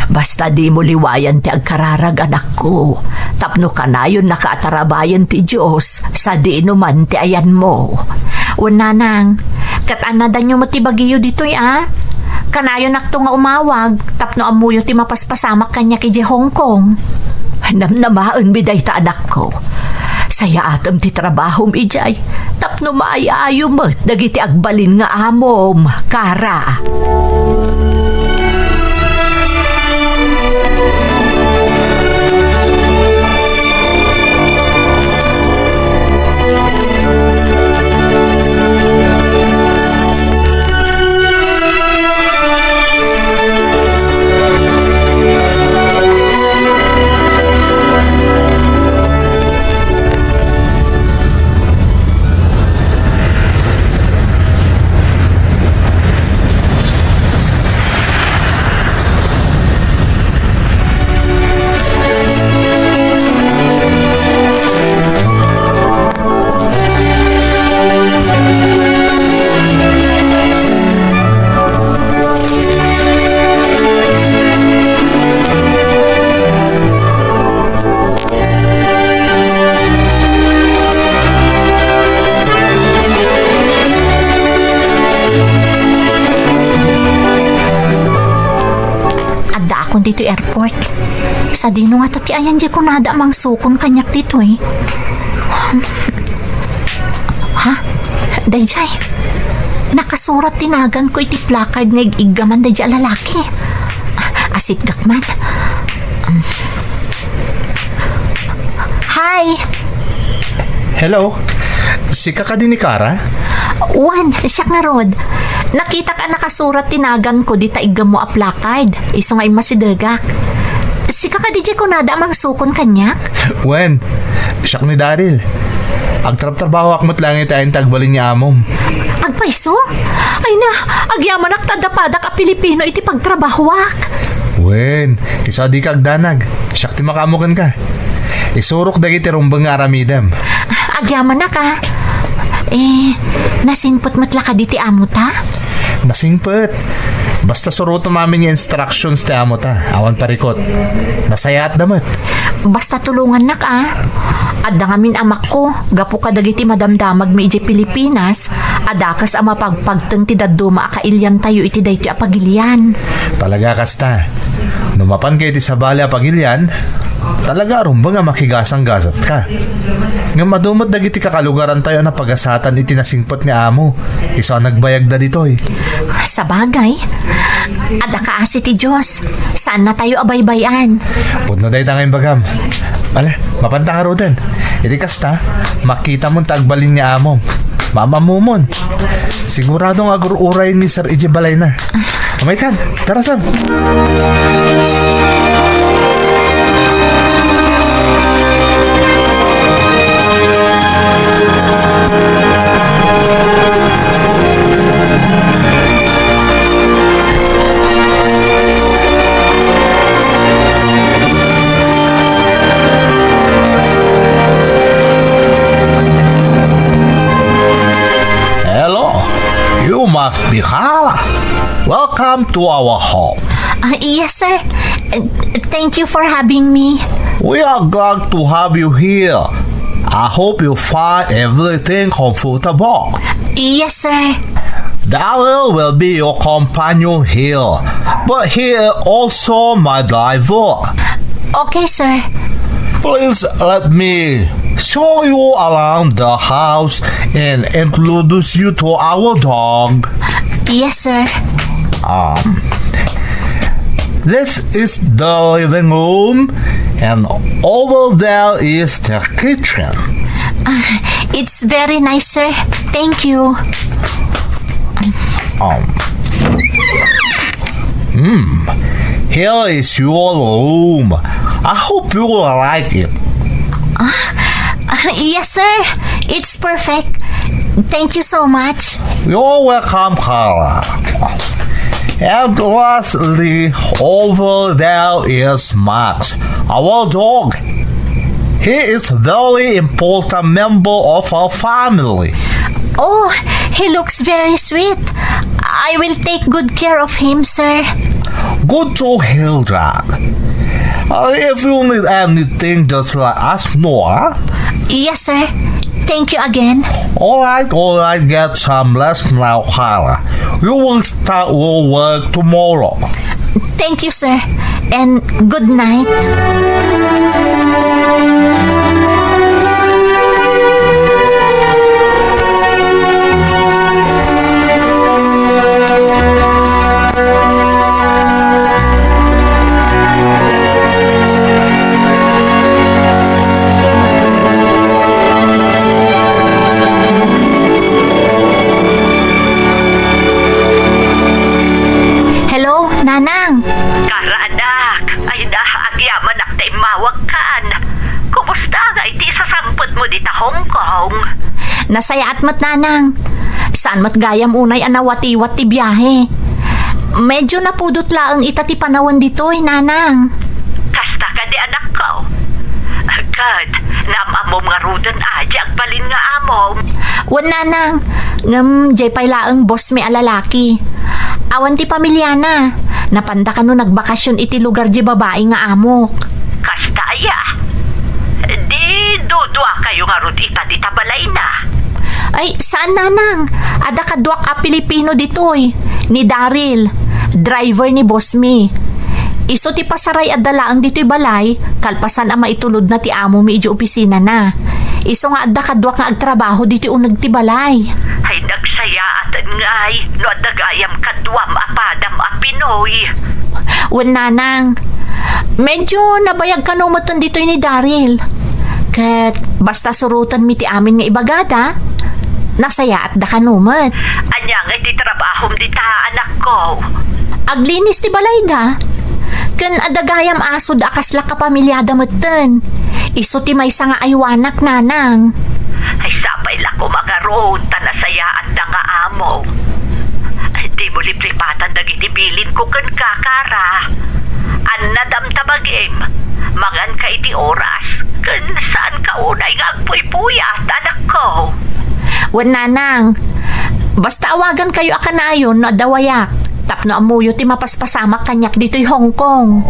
Basta dimo liwayan ti agkararag, anakko, tapno kanayonnaka a tarabayen ti Dios sadino man ti ayanmo. Wen, nanang, ket annadanyo met ti bagiyo ditoy a? Kanayonnakto nga umawag tapno ammoyo ti mapaspasamak kaniak idiay Hong Kong. Namnamaenmi dayta, anakko. Sayaatem ti trabahom idiay tapno maay-ayo met dagiti agbalin nga amom, Kara. Addaakon ditoy airport. Sadino ngata ti ayan diay kunada a mangsukon kaniak ditoy? Ha? Daydiay. Nakasurat ti naganko iti placard nga ig-iggaman daydiay a lalaki. Asitgak man. Hi! Hello? Sika kadi ni Kara? Wen, siak ngarud. Nakitak a nakasurat ti naganko dita iggammo a placard. Isu nga immasidegak. Sika kadi diay kunada a mangsukon kaniak? Wen, siak ni Daryl. Agtrabtrabahoak met laeng iti ayan ti agbalin ni amom. Agpayso? Ay na, agyamanak ta adda padak a Pilipino iti pagtrabahoak. Wen, isu a dika agdanag. Siak ti makaammo kenka. Isurok dagiti rumbeng nga aramidem. Agyamanak a. Eh, nasingpet met la kadi ti amota? Nasingpet. Basta surotem amin nga instructions ti amota. Awan parikot. Nasayaatda met. Basta tulongannak a. Adda ngamin amakko, gapu kadagiti madamdamagmi idiay Pilipinas, a dakes a mapagpagteng ti dadduma a kailiantayo iti daytoy a pagilian. Talaga kasta. No mapanka iti sabali a pagilian, talaga a rumbeng a makigasanggasatka. Ngem adu met dagiti kakalugarantayo a napagasatan iti nasingpet nga amo. Isu a nagbayagda ditoy. Sabagay, adda kaasi ti Dios. Saannatayo a baybay-an. Pudno dayta nga imbagam. Ala, mapanta ngaruden. Iti kasta, makitamon ta agbalin ni amom. Maamamumon. Sigurado nga agur-uray ni Sir idiay balayna. Umaykan, tara, Sam. Hello, you must be Kara. Welcome to our home. Ah, yes, sir. Uh, thank you for having me. We are glad to have you here. I hope you find everything comfortable. Yes, sir. Daryl will be your companion here, but he is also my driver. Okay, sir. Please let me show you around the house and introduce you to our dog. Yes, sir. Um, this is the living room, and over there is the kitchen. Uh, it's very nice, sir. Thank you. Um. Hmm. Here is your room. I hope you will like it. Uh, uh, yes, sir. It's perfect. Thank you so much. You're welcome, Carla. And lastly, over there is Max, our dog. He is very important member of our family. Oh, he looks very sweet. I will take good care of him, sir. Good to hear that. Uh, if you need anything, just let us know, huh? Yes, sir. Thank you again. All right, all right, get some rest now, Carla. You will start your work tomorrow. Thank you, sir. And good night. Hello, Nanang. Kara, anak. Ay, na, agyamanak ta immawagkan. Kumusta ngay ti sasangpetmo dita Hong Kong? Nasayaat met, Nanang. Saan met gayam unay a nawatiwat ti biahe. Medyo napudot laeng ita ti panawen ditoy, Nanang. Kasta kadi, anakko? Ket, naam-ammom ngaruden a di agbalin nga amom? Wen, Nanang. Ngem, diay pay laeng boss mi a lalaki. Awan ti pamiliana. Napanda kano nagbakasyon iti lugar diay babai nga amok. Kasta aya? Di duduakayo ngarud ita dita balayna? Ay, saan, Nanang. Adda kaduak a Pilipino ditoy. Ni Daryl, driver ni boss mi. Isu ti pasaray adda laeng ditoy balay, kalpasan a maitulodna ti amo mi idiay opisinana. Isu nga adda kaduak nga agtrabaho ditoy uneg ti balay. Ay, nagsayaaten ngay no adda gayam kaduam a padam a Pinoy. Wen, Nanang. Medyo nabayag kano metten ditoy ni Daryl. Ket basta surotenmi ti amin nga ibagada, nasayaatda kano met. Ania ngay ti trabahom dita, anakko? Aglinis ti balayda. Ken adda gayam asod a kasla kapamiliada metten. Isu ti maysa nga aywanak, Nanang. Ay, sapay la koma ngarud ta nasayaatda nga amo. Ay, dimo liplipatan dagiti bilinko kenka, Kara. Annadam ta bagim. Manganka iti oras. Ken saanka unay nga agpuypuyat, anakko. Wen, Nanang. Basta awagankayo a kanayon no adda wayak. Tapno ammoyo ti mapaspasamak kaniak ditoy Hong Kong.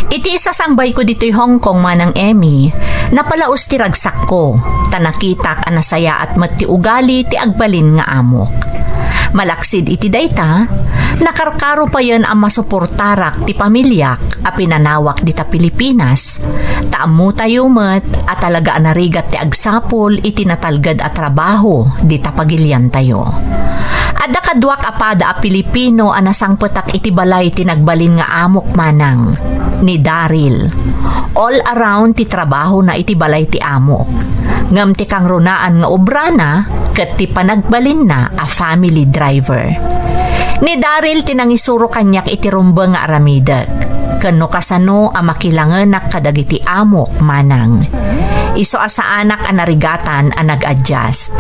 Iti isasangbayko ditoy Hong Kong, Manang Emmy, napalaus ti ragsakko, ta nakitak a nasayaat met ti ugali ti agbalin nga amok. Malaksid iti dayta, nakarkaro payen a masuportarak ti pamiliak a pinanawak dita Pilipinas, ta ammotayo met a talaga a narigat ti agsapul iti natalged a trabaho dita pagiliantayo. Adda kaduak a pada a Pilipino a nasangpetak iti balay ti nagbalin nga amok, Manang, ni Daryl. All around ti trabahona iti balay ti amok. Ngem ti kangrunaan nga obrana ket ti panagbalinna a family driver. Ni Daryl ti nangisuro kaniak iti rumbeng nga aramidek, ken no kasano a makilangenak kadagiti amok manang. Isu a saanak a narigatan a nag-adjust.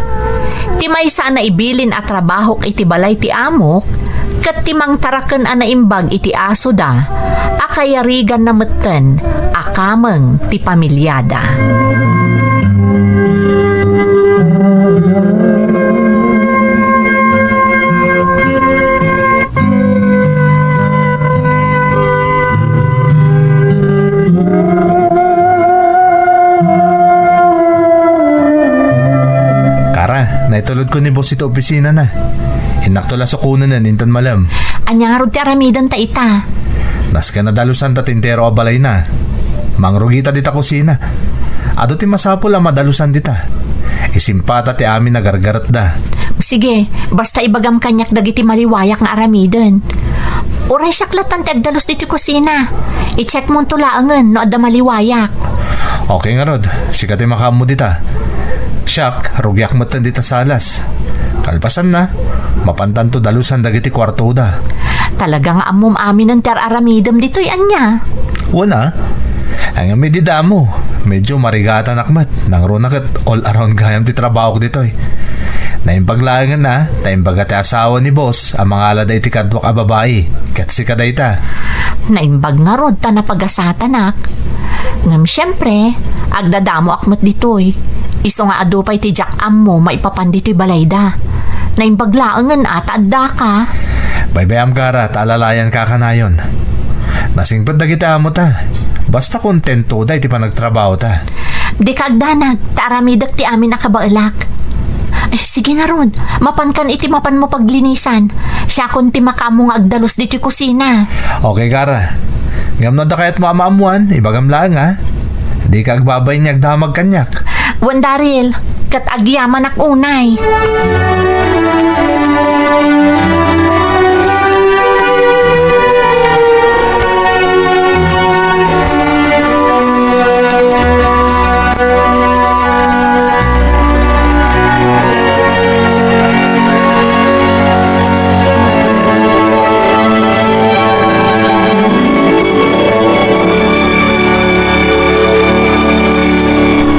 Ti maysa a naibilin a trabahok iti balay ti amok, ket ti mangtaraken a naimbag iti asoda, a kayariganna metten a kameng ti pamiliada. Kara, naitulodko ni boss iti opisinana. Innakto la sukonen inton malem. Ania ngarud ti aramidenta ita? Nasken a dalusan ta ti entero a balayna. Mangrugita dita kusina. Adu ti masapul a madalusan dita. Isimpata ti amin a gargaretda. Sige, basta ibagam kaniak dagiti maliwayak nga aramiden. Uray siak lattan ti agdalus ditoy kusina. I-checkmonto laengen no adda maliwayak. Okay ngarud, sika ti makaammo dita. Siak, rugiak metten dita salas. Kalpasanna, mapantanto dalusan dagiti kuartoda. Talaga nga ammom aminen ti ar-aramidem ditoy, ania? Wen a. Ngem idi damo, medyo marigatanak met. Nangruna ket all around gayam ti trabahok ditoy. Naimbag laengen a, ta imbaga ti asawa ni boss a mangalada iti kaduak a babai, ket sika dayta. Naimbag ngarud ta napagasatanak. Ngem siempre, agdadamoak met ditoy. Isu nga adu pay ti diak ammo maipapan ditoy balayda. Naimbag laengen a ta addaka. Baybay-am, Kara, ta alalayanka kanayon. Nasingpet dagiti amota. Basta kontentoda iti panagtrabahota. Dika agdanag, ta aramidek ti amin a kabaelak. Eh, sige ngarud, mapankan iti mapanmo paglinisan. Siakon ti makaammo nga agdalus ditoy kusina. Okay, Kara. Ngem no adda kayatmo a maammuan, ibagam laeng, ha? Dika agbabain nga agdamag kaniak. Wen, Daryl, ket agyamanak unay.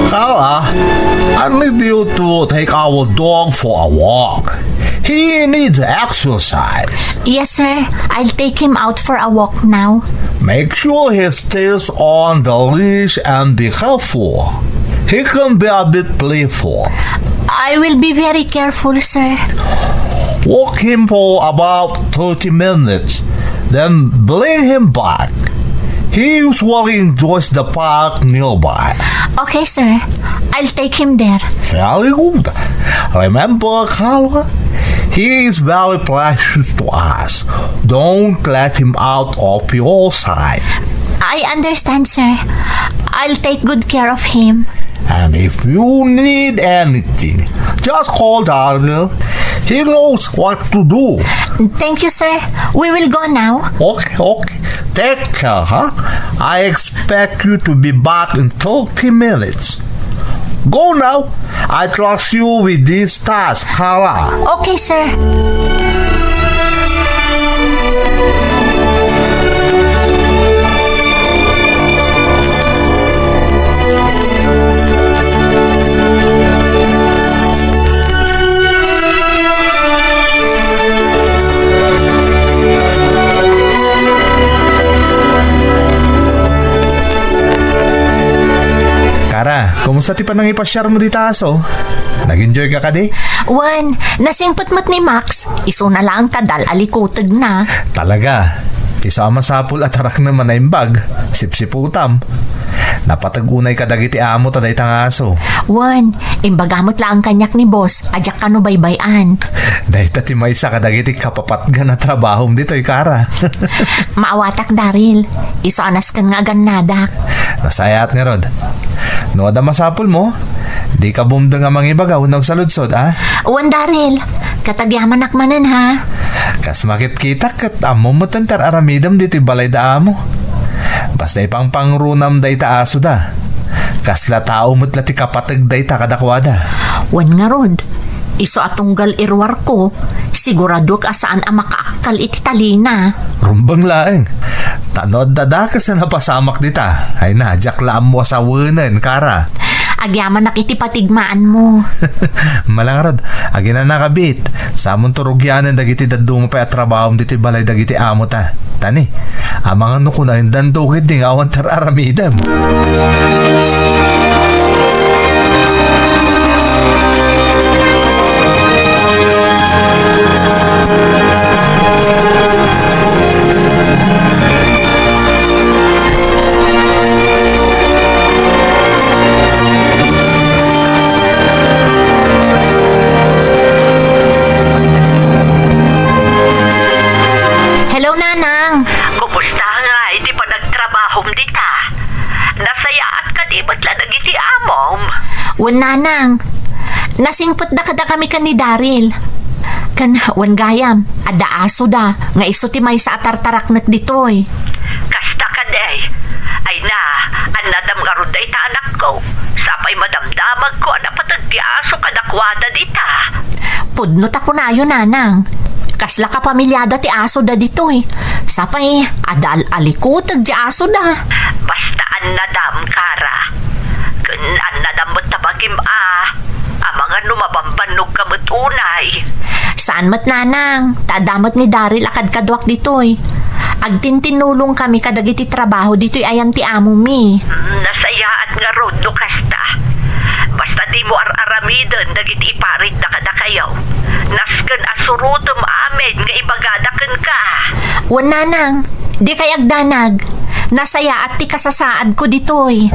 Carla, I need you to take our dog for a walk. He needs exercise. Yes, sir. I'll take him out for a walk now. Make sure he stays on the leash and be careful. He can be a bit playful. I will be very careful, sir. Walk him for about thirty minutes, then bring him back. He usually enjoys the park nearby. Okay, sir. I'll take him there. Very good. Remember, Carla, he is very precious to us. Don't let him out of your sight. I understand, sir. I'll take good care of him. And if you need anything, just call Daryl. He knows what to do. Thank you, sir. We will go now. Okay, okay. Take care, huh? I expect you to be back in thirty minutes. Go now. I trust you with this task, Carla. Okay, sir. Kara, kumusta ti panangipasiarmo dita aso? Nag-enjoy ka kadi? Wen, nasingpet met ni Max. Isuna laeng ta dal a likutegna. Talaga. Isu a masapul a taraknem a naimbag. Sipsiputam. Napateg unay kadagiti amo ta dayta nga aso. Wen, imbaga met laeng kaniak ni boss a diak kano baybay-an. Dayta ti maysa kadagiti kapapatgan a trabahom ditoy, Kara. Maawatak, Daryl. Isu a nasken nga agannadak. Nasayaat ngarud. No adda masapulmo, dika bumdeng a mangibaga wenno agsaludsod, a? Wen, Daryl. Ket agyamanak manen, ha? Kas makitkitak ket ammom met ti ar-aramidem ditoy balayda amo. Basta ipangpangrunam dayta asoda. Kasla tao met la ti kapateg dayta kadakuada. Wen ngarud, isu a tunggal iruarko, Siguraduak a saan a makaakkal iti talina. Rumbeng laeng. Ta no adda dakes a napasamak dita, ay na, diak la ammo a sawenen, Kara. Agyamanak iti patigmaanmo. Malangarod, aginana kabit, samonto rugianen dagiti dadduma pay a trabahom ditoy balay dagiti amota. Tani, amangan no kunaendanto ketdi nga awan tar-aramidem. Hello, Nanang. Kumusta nga iti panagtrabahom dita? Nasayaat kadi met la dagiti amom? Wen, Nanang. Nasingpetda kadakami ken ni Daryl. Ken wen gayam, adda asoda nga isu ti maysa a tartaraknek ditoy. Kasta kadi. Ay na, annadam ngarud dayta anakko. Sapay madamdamagko a napateg ti aso kadakuada dita. Pudno ta kunayo, Nanang. Kasla kapamiliada ti asoda ditoy. Sapay, adda al-alikuteg ti asoda. Basta annadam, Kara. Ken annadam met ta bagim a, amangan no mabambannogka met unay. Saan met, Nanang, ta adda met ni Daryl a kadkaduak ditoy. Agtintinnulongkami kadagiti trabaho ditoy ayan ti amomi. Mm, nasayaat ngarud no kasta. Basta dimo ar-aramiden dagiti iparitda kadakayo. Nasken a surotem amin nga ibagada kenka. Wen, Nanang, dikay agdanag. Nasayaat ti kasasaadko ditoy.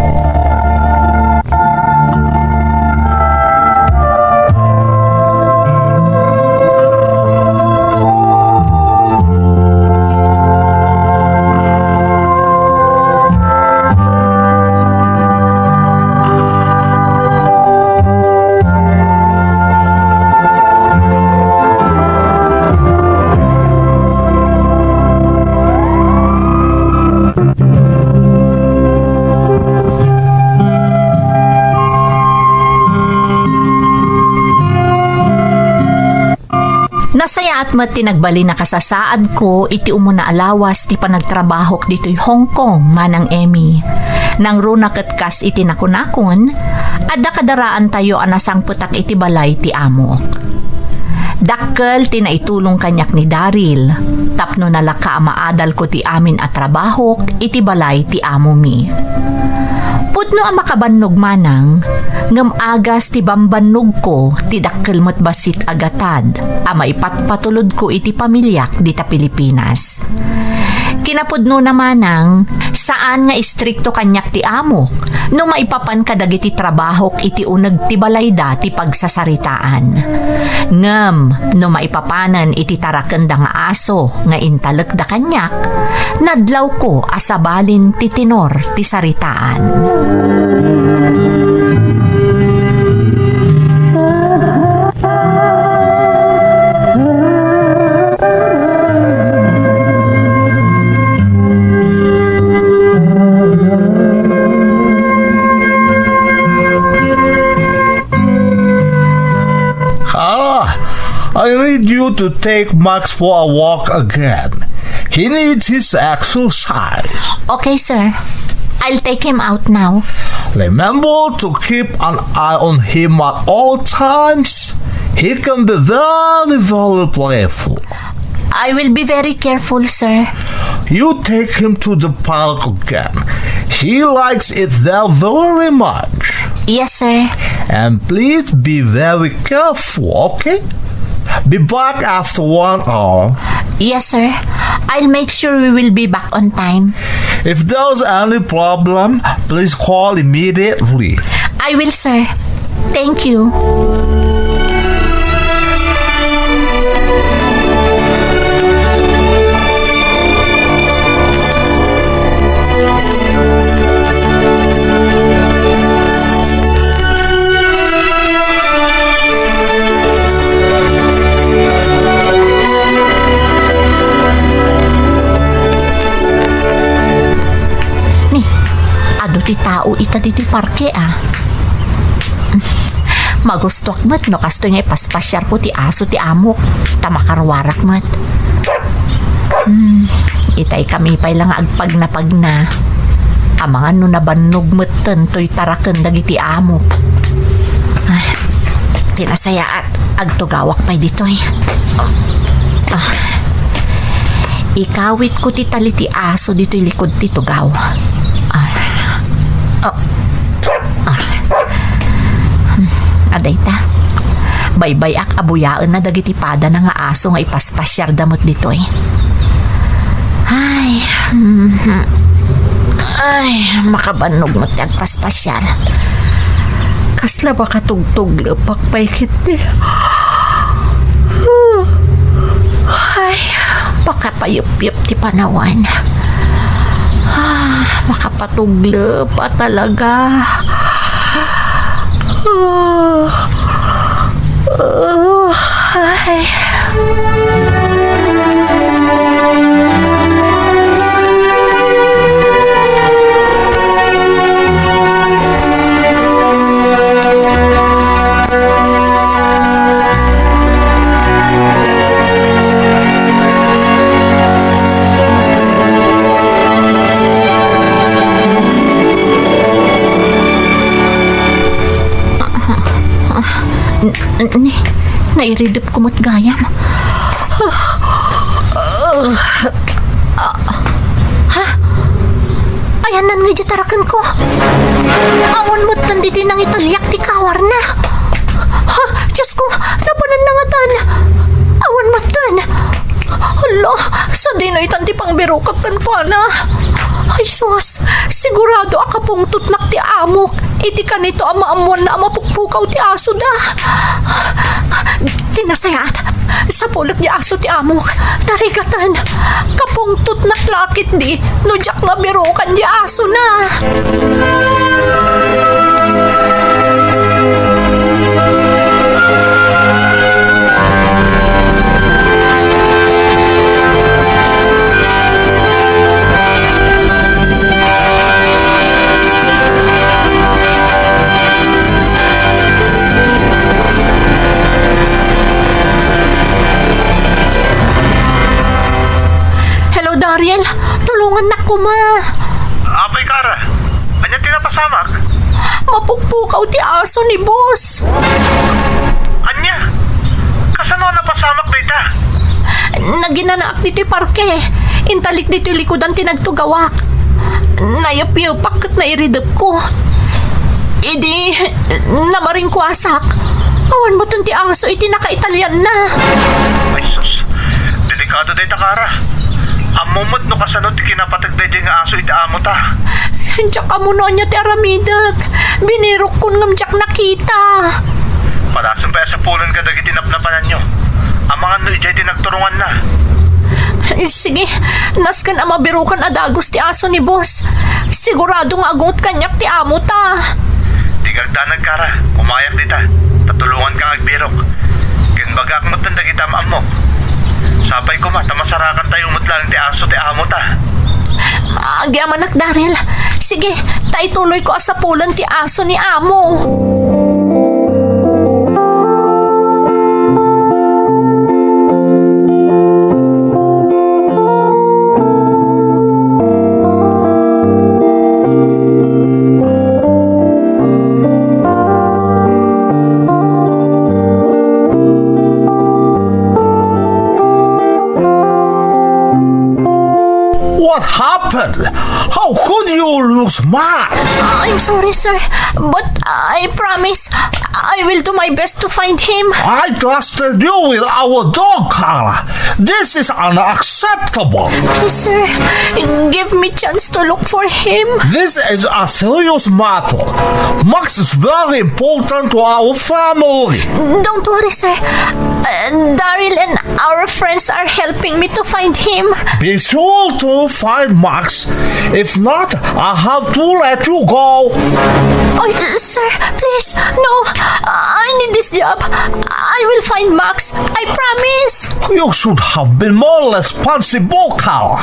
Nasayaat met ti nagbalin a kasasaadko iti umuna a lawas ti panagtrabahok ditoy Hong Kong, Manang Emmy. Nangruna ket kas iti nakunakon, adda kadaraantayo a nasangpetak iti balay ti amok. Dakkel ti naitulong kaniak ni Daryl tapno nalaka a maadalko ti amin a trabahok iti balay ti amomi. Pudno a makabannog manang, ngem agas ti bambannogko ti dakkel met bassit a gatad a maipatpatulodko iti pamiliak dita Pilipinas. Kinapudnona manang, saan nga istrikto kaniak ti amok no maipapan kadagiti trabahok iti uneg ti balayda ti pagsasaritaan. Ngem no maipapanen iti tarakenda nga aso nga intalekda kaniak, nadlawko a sabalin ti tenor ti saritaan. Kara, I need you to take Max for a walk again. He needs his exercise. Okay, sir. I'll take him out now. Remember to keep an eye on him at all times. He can be very, very playful. I will be very careful, sir. You take him to the park again. He likes it there very much. Yes, sir. And please be very careful, okay? Be back after one hour. Yes, sir. I'll make sure we will be back on time. If there's any problem, please call immediately. I will, sir. Thank you. Ni, adu ti tao ita ditoy parke, a. Magustuak met no kastoy nga ipaspasiarko ti aso ti amok, ta makaruarak met. Hmm, itay kami pay la nga agpagnapagna. Amangan no nabannog metten toy taraken dagiti amok. Ay, ti nasayaat, agtugawak pay ditoy. Ah. Ikawitko ti tali ti aso ditoy likud ti tugaw. Ah. Ah. Ah. Hmm. Adayta. Baybay-ak a buyaenna dagiti padana nga aso nga ipaspasiarda met ditoy. Ay. Mhm. Ay, makabannog met ti agpaspasiar. Kasla makatugtuglepak pay ketdi. Ay, makapayupyup ti panawan. Ah, makapatuglep a talaga. Ah, ah, ay. N-, n-, ni, nairidep ko met gayam. Ha? Ayanna ngay diay tarakenko. Awan metten ditoy nangitaliak ti kawarna. Ha? Diosko, napananna ngatan. Awan metten. Hala, sadino itan ti pangbirokak kenkuana? Ay, sus, sigurado a kapungtotnak ti amok iti kanito a maammoanna a mapukpukaw ti asoda. Ti nasayaat, sapulek diay aso ti amok. Narigaten, kapungtotnak la ketdi no diak mabirokan diay asona. Hello, Daryl. Tulongannak koma. Apay, Kara? Ania ti napasamak? Mapukpukaw ti aso ni Boss. Ania? Kasano a napasamak dayta? Naginanaak ditoy parke. Intalik ditoy likudan ti nagtugawak. Nayupyupak ket nairidepko. Idi namaringkuasak, awan metten ti aso iti nakaitalianna. Ay, sus. Delikado dayta, Kara. Ammom met no kasano ti kinapateg daydiay nga aso iti amota. Diak ammo no ania ti aramidek. Binirokkon ngem diak nakita. Padasen pay a sapulen kadagiti napnapananyo. Amangan no idiay ti nagturonganna. Sige, nasken a mabirokan a dagus ti aso ni Boss. Sigurado nga agungot kaniak ti amota. Diak agdanag, Kara. Umayak dita. Ta tulonganka nga agbirok. Ken ibagaak metten dagiti am-ammok. Sapay koma ta masarakantayo met laeng ti aso ti amota. Agyamanak, Daryl. Sige, ta ituloyko a sapulen ti aso ni amo. What happened? How could you lose Max? I'm sorry, sir, but I promise I will do my best to find him. I trusted you with our dog, Kara. This is unacceptable. Please, sir, give me chance to look for him. This is a serious matter. Max is very important to our family. Don't worry, sir. Uh, Daryl and our friends are helping me to find him. Be sure to find Max. If not, I have to let you go. Oh, sir, please, no. I need this job. I will find Max. I promise. You should have been more responsible, Kara.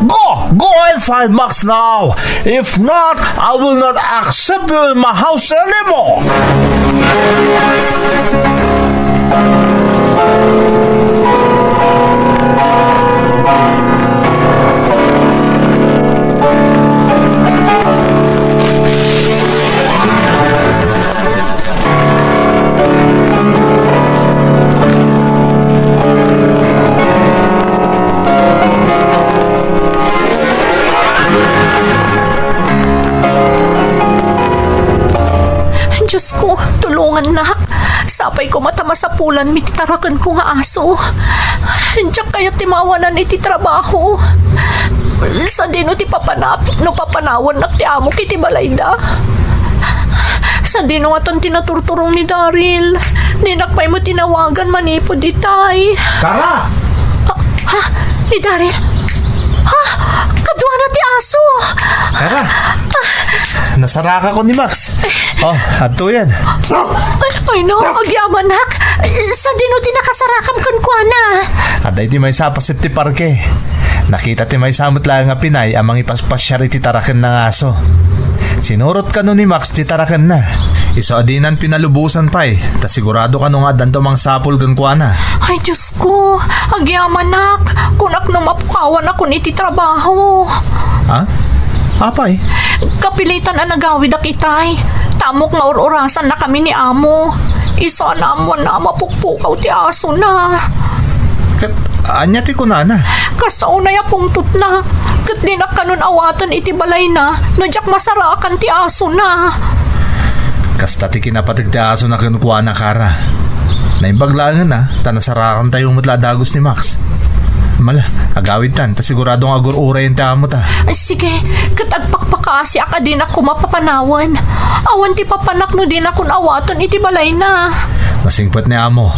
Go, go and find Max now. If not, I will not accept you in my house anymore. Diyos ko, tulungannak. Sapay koma ta masapulanmi ti tarakenko nga aso. Diak kayat ti maawanan iti trabaho. Sadino ti papanak no papanawannak ti amok iti balayda? Sadino ngatan ti naturturong ni Daryl? Dinak pay met inawagan manipud itay. Kara! Ah, ha? Ni Daryl? Ha? Kaduana ti aso! Kara! Nasarakakon ni Max. Oh, adtoyen. Ay, ay no, agyamanak. Sadino ti nakasarakam kenkuana? Adda iti maysa a paset ti parke. Nakita ti maysa met laeng a pinay a mangipaspasiar iti tarakenna nga aso. Sinurot kano ni Max ti tarakenna. Isu a dinan pinalubosan pay, ta sigurado kano nga addanto mangsapul kenkuana. Ay, Diyos ko, agyamanak, kunak no mapukawanakon iti trabaho. Ha? Apay? Kapilitan a nagawidak itay. Ta ammok nga ur-urasannakami ni amo. Isu a naammoanna a mapukpukaw ti asona. Ket ania ti kunana? Kasta unay a pungtotna. Ket dinak kanon awaten iti balayna no diak masarakan ti asona. Kasta ti kinapateg ti asona kenkuana, Kara. Naimbag laengen a, ta nasarakantayo met la a dagus ni Max. Mala, agawidtan, ta sigurado nga agur-urayen ti amota. Ay, sige, ket agpakpakaasiak a dinak koma papanawen. Awan ti papanak no dinakon awaten iti balayna. Masingpet ni amo.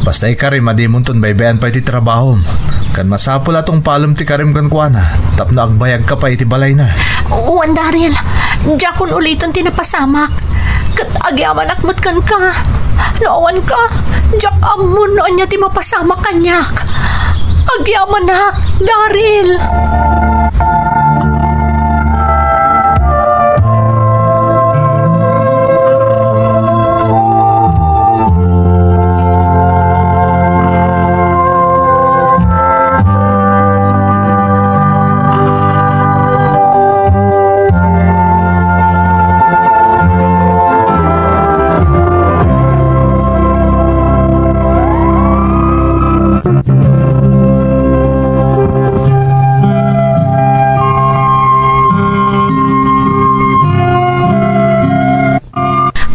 Basta ikarim a dimonton baybay-an pay ti trabahom. Ken masapul a tungpalem ti karim kenkuana tapno agbayagka pay iti balayna. Wen, Daryl, diakon uliten ti napasamak. Ket agyamanak met kenka. No awanka, diak ammon no ania ti mapasamak kaniak. Agyamanak, Daryl.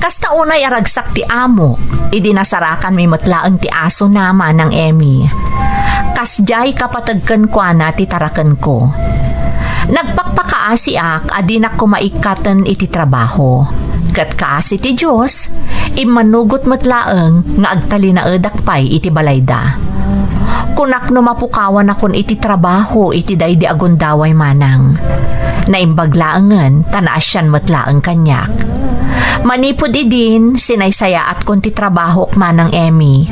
Kasta unay a ragsak ti amo, idi nasarakanmi met laeng ti asona, Manang Emmy. Kasdiay kapateg kenkuana ti tarakenko. Nagpakpakaasiak a dinak koma ikkaten iti trabaho. Ket kaasi ti Dios, immanugot met laeng nga agtalinaedak pay iti balayda. Kunak no mapukawanakon iti trabaho iti daydi a gundaway, Manang. Naimbag laengen ta naasian met laeng kaniak. Manipud idin, sinaysayaat kon ti trabahok, Manang Emmy,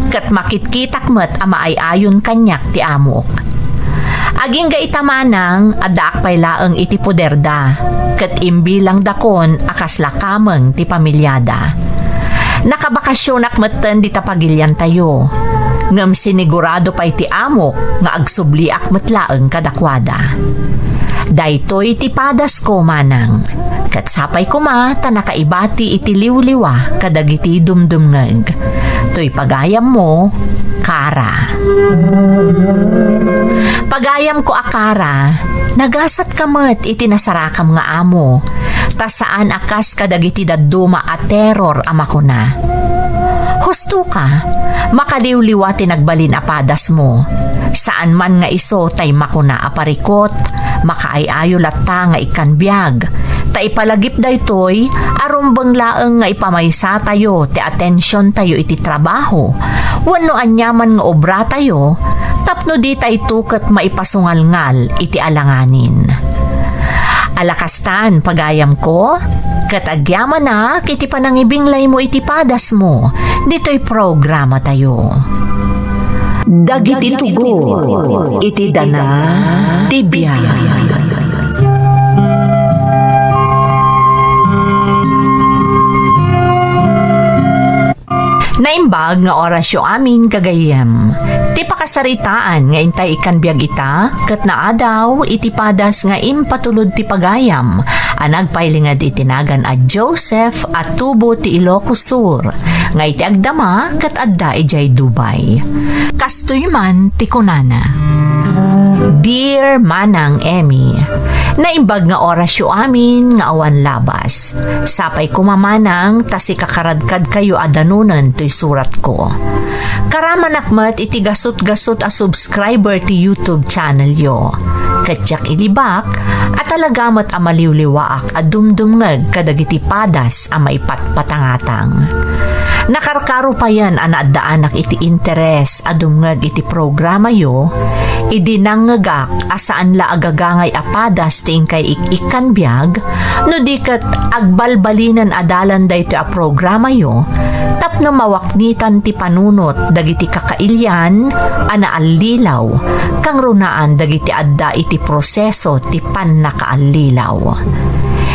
ket makitkitak met a maay-ayon kaniak ti amok. Agingga ita, Manang, addaak pay laeng iti poderda, ket imbilangdakon a kasla kameng ti pamiliada. Nakabakasionak metten dita pagiliantayo, ngem sinigurado pay ti amok nga agsubliak met laeng kadakuada. Daytoy ti padasko, Manang. Ket sapay koma ta nakaibati iti liwliwa kadagiti dumdumngeg. Toy pagayammo, Kara. Pagayamko a Kara, nagasatka met iti nasarakam nga amo, ta saan a kas kadagiti dadduma a terror a makuna. Husto ka, makaliwliwa ti nagbalin a padasmo. Saan man nga isu tay makuna a parikot, makaay-ayo latta nga ikkan biag, Ta ipalagip daytoy a rumbeng laeng nga ipamaysatayo ti atensiontayo iti trabaho wenno aniaman nga obratayo tapno ditayto ket maipasungalngal iti alanganin. Alakastan, pagayamko, ket agyamanak iti panangibinglaymo iti padasmo ditoy programatayo. Dagiti tugot iti dana ti biag. Naimbag nga orasyo amin, gagayyem. Ti pakasaritaan nga intay ikkan biag ita, ket naadaw iti padas nga impatulod ti pagayam a nagpailinged iti nagan a Joseph a tubo ti Ilocos Sur, nga iti agdama ket adda idiay Dubai. Kastoy man ti kunana, Dear Manang Emmy, naimbag nga orasyo amin nga awan labas. Sapay koma manang ta sika karadkadkayo a danunen toy suratko. Karamanak met iti gasut-gasut a subscriber ti YouTube channelyo. Ket diak ilibak a talaga met a maliwliwaak a dumdumngeg kadagiti padas a maipatpatangatang. Nakarkaro payen a naaddaanak iti interes a dumngeg iti programayo, idi nangngegak a saan la a gagangay a padas ti inkay ik-ikkan biag, no di ket agbalbalinen a dalan daytoy a programayo tapno mawaknitan ti panunot dagiti kakailian a naallilaw, kangrunaan dagiti adda iti proseso ti pannakaallilaw.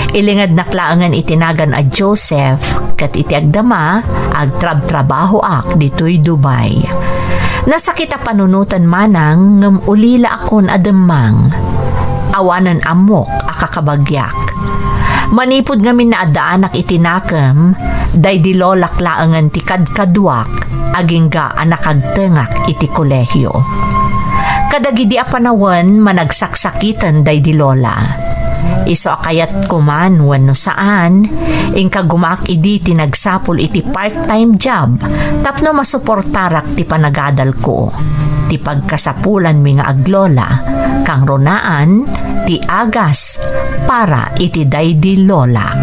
Ilingednak laengen iti nagan a Joseph, ket iti agdama, agtrabtrabahoak ditoy Dubai. Nasakit a panunoten manang ngem ulilaakon a demmang. Awanen ammok a kakabagiak. Manipud ngamin naaddaanak iti nakem, daydi lolak laengen ti kadkaduak, agingga a nakagtengak iti kolehio. Kadagidi a panawen, managsaksakiten daydi lola. Isu a kayatko man wenno saan, inkagumaak idi ti nagsapul iti part-time job tapno masuportarak ti panagadalko, ti pagkasapulanmi nga aglola, kangrunaan ti agas para iti daydi lolak.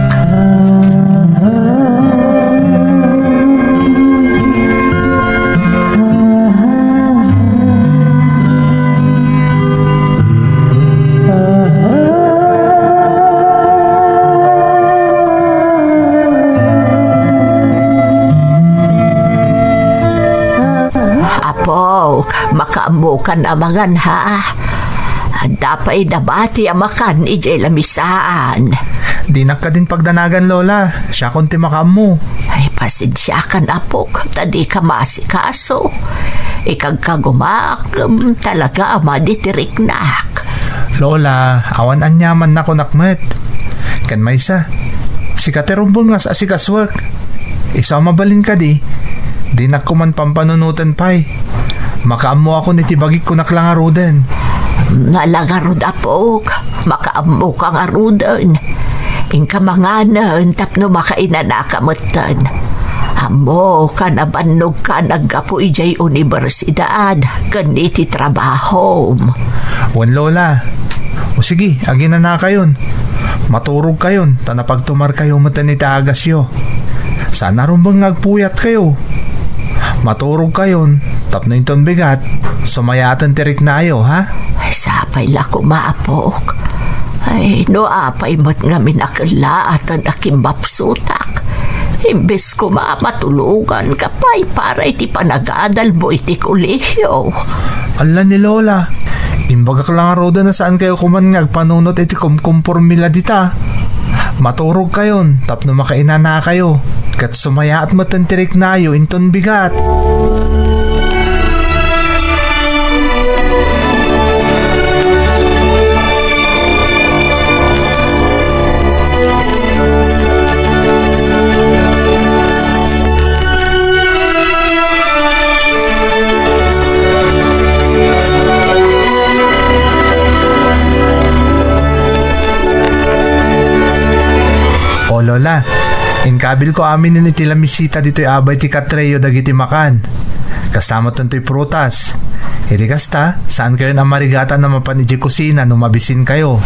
Apok, makaammokan a mangan, ha? Adda pay nabati a makan idiay lamisaan. Dinak kadin pagdanagan, Lola. Siakon ti makaammo. Ay, pasensiakan, apok, ta dika maasikaso. Ikagkagumaak, em, talaga a madi ti riknak. Lola, awan aniaman nakunak met. Ken maysa, sika ti rumbeng nga as-asikasuek. Isu a mabalin kadi, dinak koman pampanunoten pay. Makaammoakon iti bagik kunak la ngaruden. Nala ngarud, apok, makaammoka ngaruden. Inka manganen tapno makainanaka metten. Ammokan a bannogka naggapu idiay universidad ken iti trabahom. Wen, Lola. O sige, aginanakayon. Maturogkayon, ta napagtumarkayo metten iti agasyo. Saan a rumbeng nga agpuyatkayo. Maturogkayon, tapno inton bigat, sumayaaten ti riknayo, ha? Ay, sapay la koma, apok. Ay, no apay met ngamin a kellaatan a kimmapsutak. Imbes koma a matulonganka pay para iti panagadalmo iti kolehio. Alla ni Lola, imbagak la ngaruden a saankayo koman nga agpanunot iti kumkumpormi la dita. Maturogkayon tapno makainanakayo, ket sumayaat metten ti riknayo inton bigat. O Lola, inkabilko aminen iti lamisita ditoy abay ti katreyo dagiti makan. Kasta met toy prutas. Iti kasta, saankayon a marigatan a mapan idiay kusina no mabisinkayo.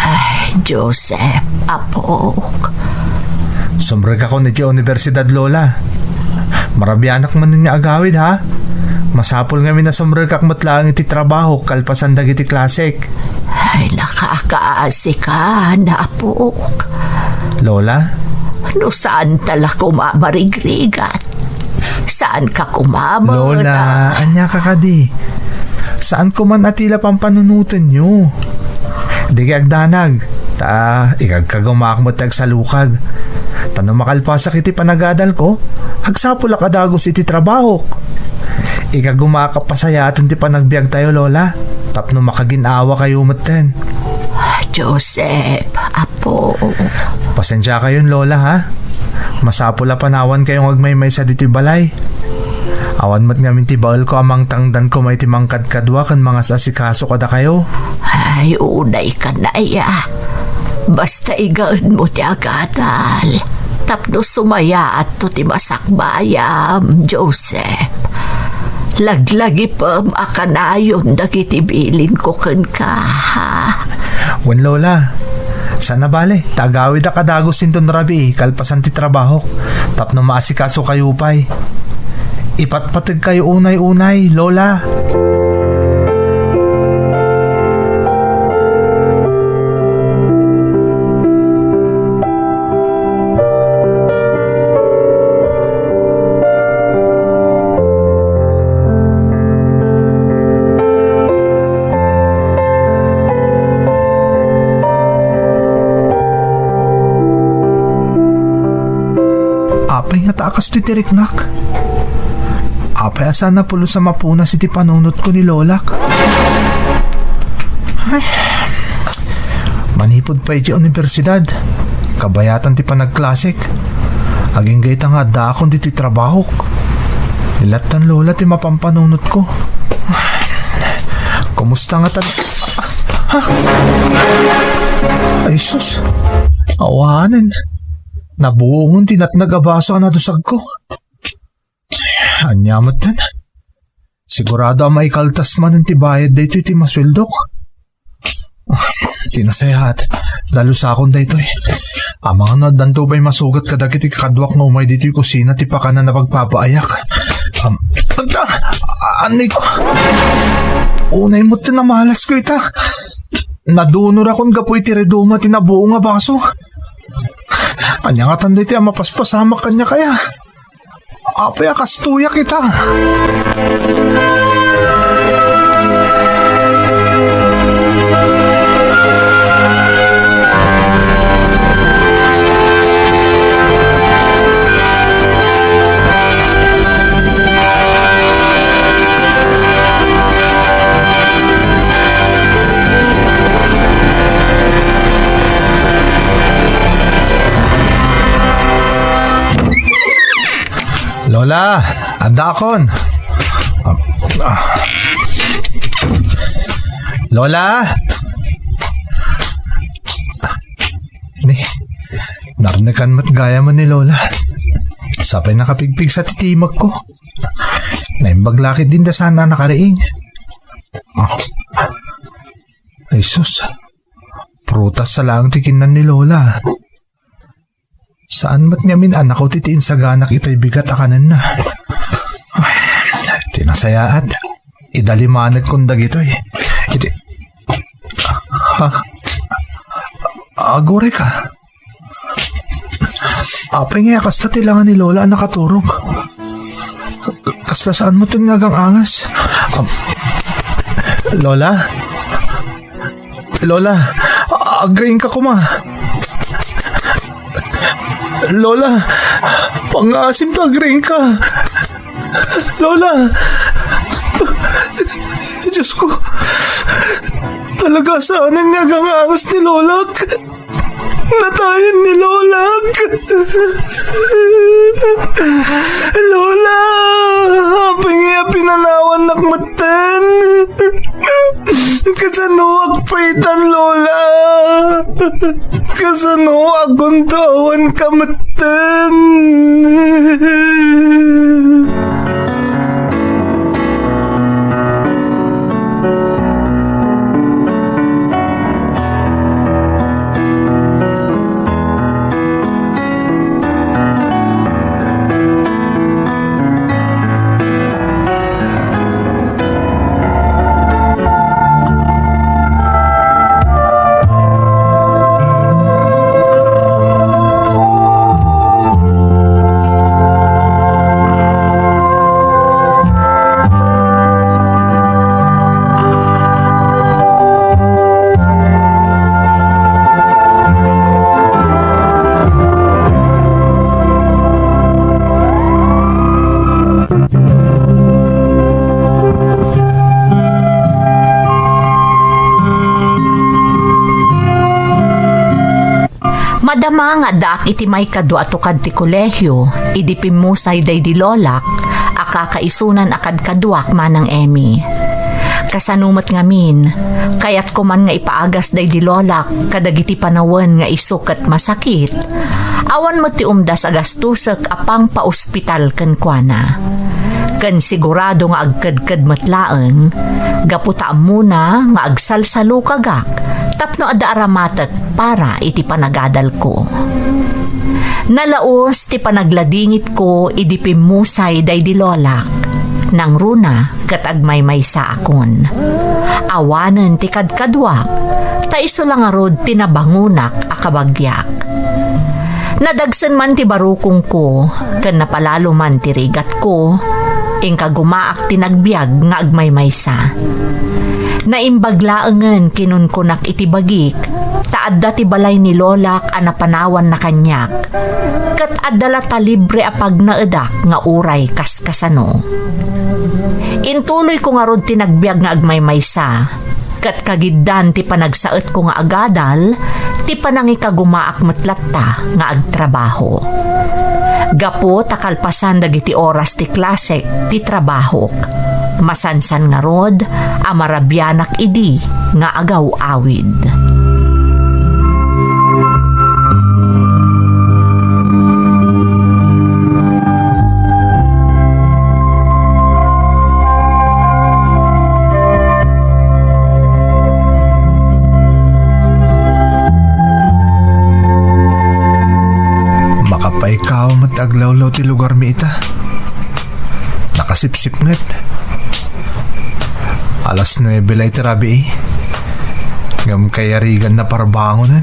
Ay, Joseph, apok. Sumrekakon iti universidad, Lola. Marabianak manen nga agawid, ha? Masapul ngamin a sumrekak met laeng iti trabahok kalpasan dagiti klasek. Ay, nakakaasi ka, apok. Lola? No saan ta la koma marigrigat, saan ka koma, Lola, ania ka kadi? Saan ko man a ti la pampanunotenyo. Dikay agdanag, ta ikagkagumaak met ti agsalukag. Ta no makalpasak iti panagadalko, agsapulak a dagus iti trabahok. Ikaggumaak a pasayaten ti panagbiagtayo, Lola, tapno makagin-awakayo metten. Joseph, apo. Pasensiakayon, Lola, ha? Masapul a panawankayo nga agmaymaysa ditoy balay. Awan met ngamin ti baelko a mangtangdan koma iti mangkadkadua ken mangas-asikaso kadakayo. Ay, unay ka, Naya. Basta igaenmo ti agadal tapno sumayaatto ti masakbayam, Joseph. Laglagipem a kanayon dagiti bilinko kenka, ha? Wen, Lola. Saan a bale, ta agawidak a dagus inton rabii kalpasan ti trabahok tapno maasikasukayo pay. Ipatpategkayo unay-unay, Lola. Apay ngata a kastoy ti riknak? Apay a saan a pulos a mapunas iti panunotko ni Lolak? Ay, manipud pay iti universidad, kabayatan ti panagklasek. Agingga ita nga addaakon ditoy trabahok. Ni lattan Lola ti mapampanunotko. Kumusta ngata? Ah! Ay, sus! Awanen. Nabuongen ti natnag a baso a nadusagko. Ania metten? Sigurado a maikaltas manen ti bayad daytoy ti masueldok. Ah, ti nasayaat, dalusakon daytoy. Amangan no addanto pay masugat kadagiti kakaduak nga umay ditoy kusina ti pakanan a pagpapaayak. Am, agda! Anay ko! Unay metten a malas ko ita. Nadunorakon gapu iti reduma ti nabuong a baso. Ania ngatan daytoy a mapaspasamak kaniak aya? Apay a kastoyak ita? Lola, addaakon. Ah. Lola? Ni, narnekan met gayam ni Lola. Sapay nakapigpigsa ti timekko. Naimbag la ketdin ta saan a nakariing. Ah. Ay sus, prutas sa laeng ti kinnan ni Lola. Saan met ngamin a nakawat ti insaganak itay bigat a kanenna. Ay, ti nasayaat, idalimanekon dagitoy. Iti, ha? Aguray ka. Apay nga kasta ti langa ni Lola a nakaturog? Kasla saan metten nga agang-angas? Am, Lola? Lola, agriing ka koma. Lola, pangngaasim ta agriing ka. Lola! Diyos ko! Talaga, saanen nga agang-angas ni Lolak? Natayen ni Lolak! Lola! Apay nga pinanawannak metten? Kasanoak pay itan, Lola? Kasanoak kunto awan ka metten? Kama nga addaak iti maikadua a tukad ti kolehio, idi pimmusay daydi lolak a kakaisunan a kadkaduak, Manang Emmy. Kasano met ngamin, kayatko man nga ipaagas daydi lolak kadagiti panawen nga isu ket masakit, awan met ti umdas a gastusek a pangpaospital kenkuana. Ken sigurado nga agkedked met laeng, gapu ta ammona nga agsalsalukagak tapno adda aramatek para iti panagadalko. Nalaus ti panagladingitko idi pimmusay daydi lolak. Nangruna ket agmaymaysaakon. Awanen ti kadkaduak, ta isu la ngarud ti nabangonak a kabagiak. Nadagsen man ti barukongko, ken napalalo man ti rigatko. Inka gumaak ti nagbiag nga agmaymaysa. Naimbag laengen kinunkunak iti bagik, ta adda ti balay ni lolak a napanawanna kaniak, ket adda la ta libre a pagnaedak nga uray kaskasano. Intuloyko ngarud ti nagbiag nga agmaymaysa, ket kagiddan ti panagsaetko nga agadal, ti panangikagumaak met latta nga agtrabaho. Gapu ta kalpasan dagiti oras ti klasek ti trabahok, masansan ngarud a marabianak idi nga agaw-awid. Makapaikaw met aglawlaw ti lugarmi ita. Nakasipsipnget. Alas nuebe la iti rabii. Ngem kayariganna parbangonen.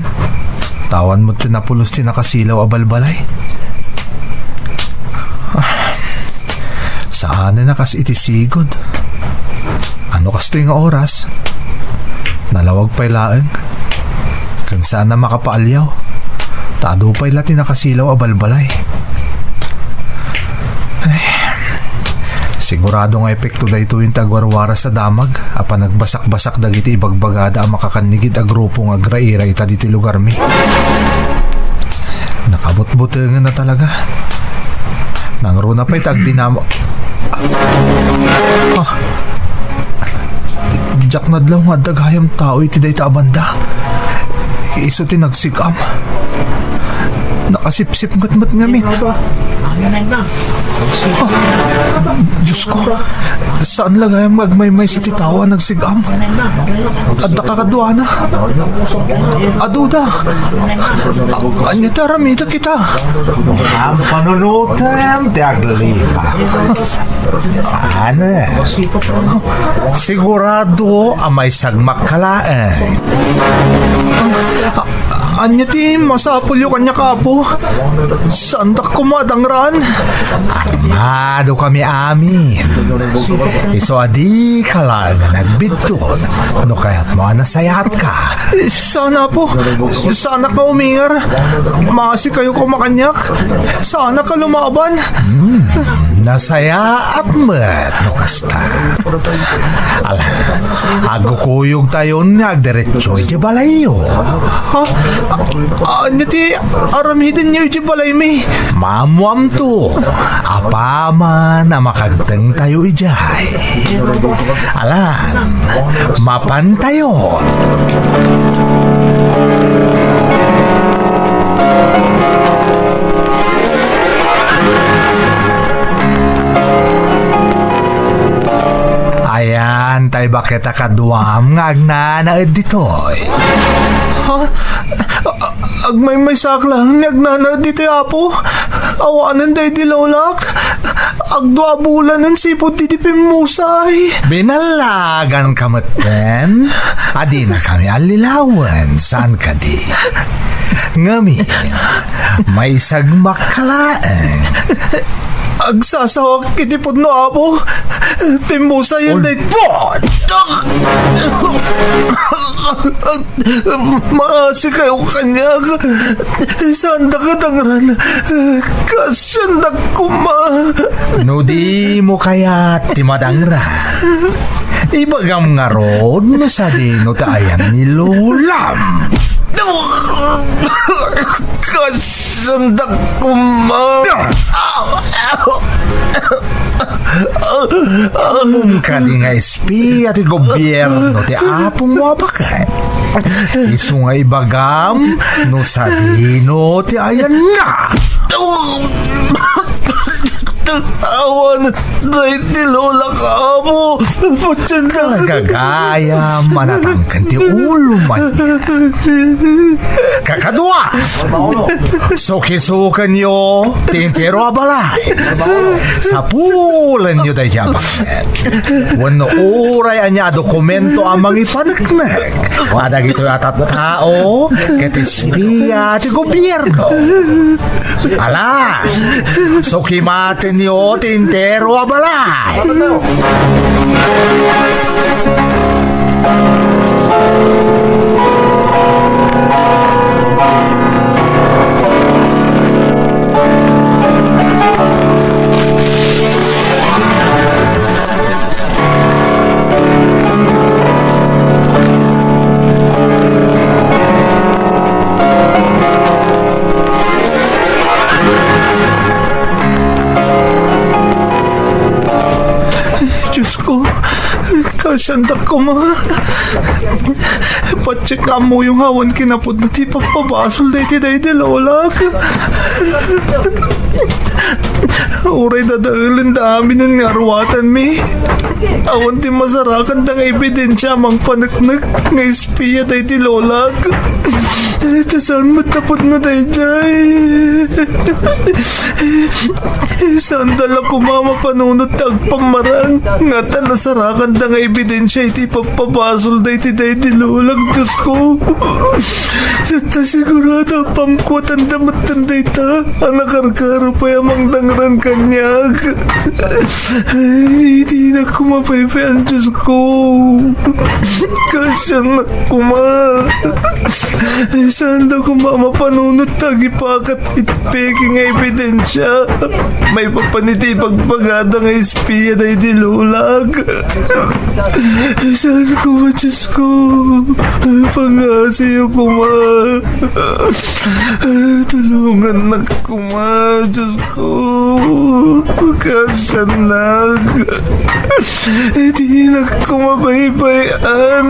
Awan met ti napulos ti nakasilaw a balbalay. Ah, saanen a kas iti sigud. Ano kastoy nga oras? Nalawag pay laeng. Ken saan a makapaaliaw. Ta adu pay la ti nakasilaw a balbalay. Ay, sigurado nga epekto daytoy ti agwarwaras a damag a panagbasak-basak dagiti ibagbagada a makakannigid a grupo nga agraira ita ditoy lugarmi. Nakabutbutengen na talaga. Nangruna pay ta agdinamo. Ah. Diak nadlaw nga adda gayam tao iti dayta a banda. Isu ti nagsig-am. Nakasipsipnget met ngamin. Ah, Diyos ko, saan la gayam nga agmaymaysa ti tao a nagsig-am? Adda kakaduana. Aduda. Ania ti aramidek ita? Am panunutem ti aglibak. Saan? Sigurado a maysagmakka laeng. Ania ti masapulyo kaniak, Apo? Saandak koma a dangran? Armadokami amin. Isu a dika laeng a nagbiddut no kayatmo a nasayaatka. Saan, Apo. Saanak nga umingar. Maasikayo koma kaniak. Saanak a lumaban. Hmm, nasayaat met no kasta. Ala, agkukuyogtayon nga agdiretso iti balayyo. Ha? Ania ti aramidenyo iti balaymi? Maammoamto. Apaman a makagtengtayo idiay. Alan, mapantayo. Ayan, tay baket a kaduam nga agnanaed ditoy. Ha? A-, a-, agmaymaysaak laeng nga agnanaed ditoy, Apo. Awanen daydi lolak. Agdua a bulanen sipud idi pimmusay. Binallaganka metten a dinakami allilawen, saan kadi? Ngamin, maysagmakka laeng. Agsasawak iti pudno, Apo. Pimmusayen day- Ulpod! Maasikayo kaniak. Saandak a dangran. Kasiandak koma. No dimo kayat ti madangran, ibagam ngarud no sadino ti ayan ni lolam. Kasanda koma. Ammom kadi nga espia ti gobierno ti apom a baket? Isu nga ibagam no sadino ti ayanna. Awan, daydi lolak, Apo. Patyan ka. Talaga gayam a natangken ti ulo man. Kakadua, sukisukenyo ti entero a balay. Sapulenyo daydi a baket. Wenno uray ania a dokumento a mangipaneknek a dagitoy a tattao ket espia ti gobierno. Ala, sukimatenyo ti entero a balay. Diosko, kasiandak koma. Patiek nga ammoyo nga awan kinapudno ti ipapabasol daydi daydi lolak. Uray dadaelen da aminen nga aruatanmi, awan ti masarakanda nga ebidensia a mangpaneknek nga espia daydi lolak. Ta saan met a pudno daydiay. Saanda la koma mapanunot ta agpammarang, ngata nasarakanda nga ebidensia iti ipapabasol daydi daydi lolak, Diosko. Ta sigurado a pamkuatanda metten dayta a nakarkaro pay a mangdangran kaniak. Ay, dinak koma paypayan, Diosko. Kasiannak koma. Saanda koma mapanunot ta agipakat iti peke nga ebidensia. Maipapan iti ibagbagada nga espia daydi lolak. Saan koma, Diosko? Pangngasiyo koma. Tulongannak koma, Diosko. Kasiannak. Dinak koma paypayan.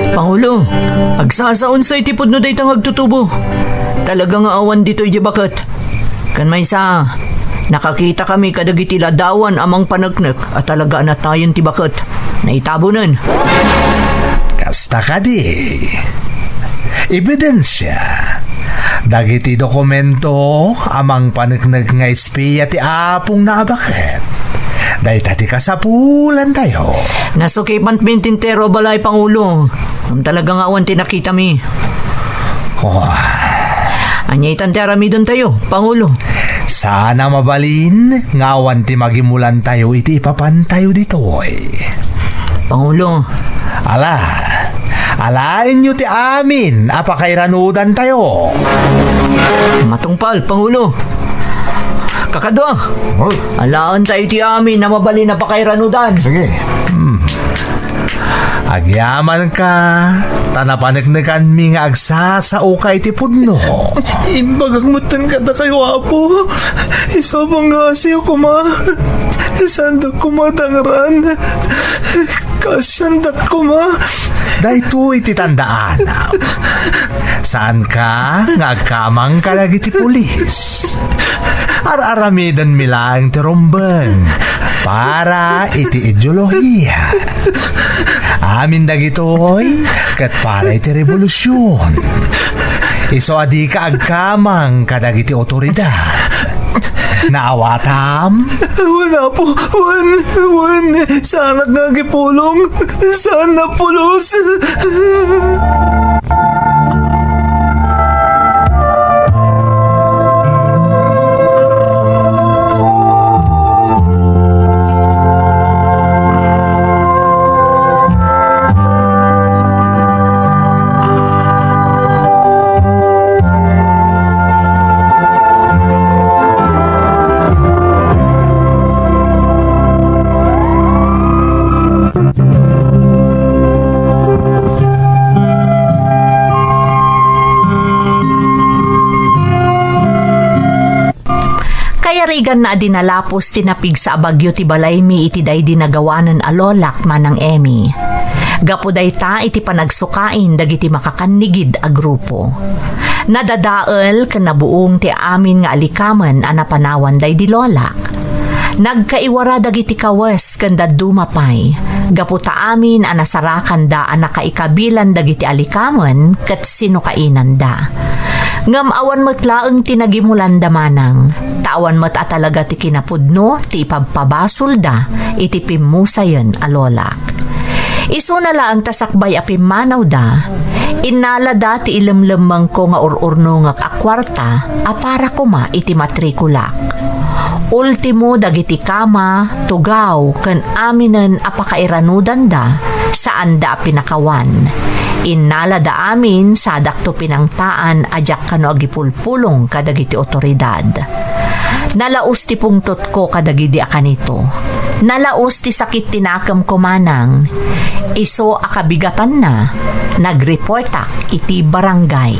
Pangulo, agsasaonso iti pudno dayta nga agtutubo. Talaga nga awan ditoy di baket. Ken maysa, nakakitakami kadagiti ladawan a mangpaneknek a talaga a natayen ti baket. Naitabonen. Kasta kadi, ebidensia dagiti dokumento a mangpaneknek nga espia ti apongna a baket. Dayta ti kasapulantayo. Nasukipan ti entero a balay, Pangulo. Ngem talaga nga awan ti nakitami. Oh. Ania itan ti aramidantayo, Pangulo? Saan a mabalin nga awan ti magimulantayo iti ipapantayo ditoy. Pangulo. Ala, alaenyo ti amin a pakairanudantayo. Matungpal, Pangulo. Kakadua. Hoy. Alaentayo ti amin a mabalin a pakairanudan. Sige. Hmm. Agyamanka, ta napaneknekanmi nga agsasaoka iti pudno. Imbagak metten kadakayo, Apo. Isu a pangngasiyo koma. Saandak koma dangran. Kasiandak koma. Daytoy ti tandaanam. Saanka nga agkamang kadagiti pulis. Ar-aramidenmi laeng ti rumbeng para iti ideolohiya. Amin dagitoy ket para iti rebolusyon. Isu a dika agkamang kadagiti otoridad. Naawatam? Wen, Apo. Wen, wen. Saanak nga agipulong. Saan a pulos. Kayariganna a dinalapos ti napigsa a bagyo ti balaymi iti daydi nagawanen a lolak, Manang Emmy. Gapu dayta iti panagsukain dagiti makakannigid a grupo. Nadadael ken nabuong ti amin nga alikamen a napanawan daydi lolak. Nagkaiwara dagiti kawes ken dadduma pay, gapu ta amin a nasarakanda a nakaikabilan dagiti alikamen ket sinukainanda. Ngem awan met laeng ti nagimulanda manang, ta awan met a talaga ti kinapudno ti ipabpabasolda iti pimmusayen a lolak. Isuna laeng ta sakbay a pimmanawda, innalada ti ilemlemmengko nga ur-urnongek a kuarta a para koma iti matrikulak. Ultimo dagiti kama, tugaw, ken aminen a pakairanudanda, saanda a pinakawan. Innalada amin sadakto pinangtaan a diak kano agipulpulong kadagiti otoridad. Nalaus ti pungtotko kadagidi a kanito. Nalaus ti sakit ti nakemko manang. Isu a kabigatanna, nagreportak iti barangay.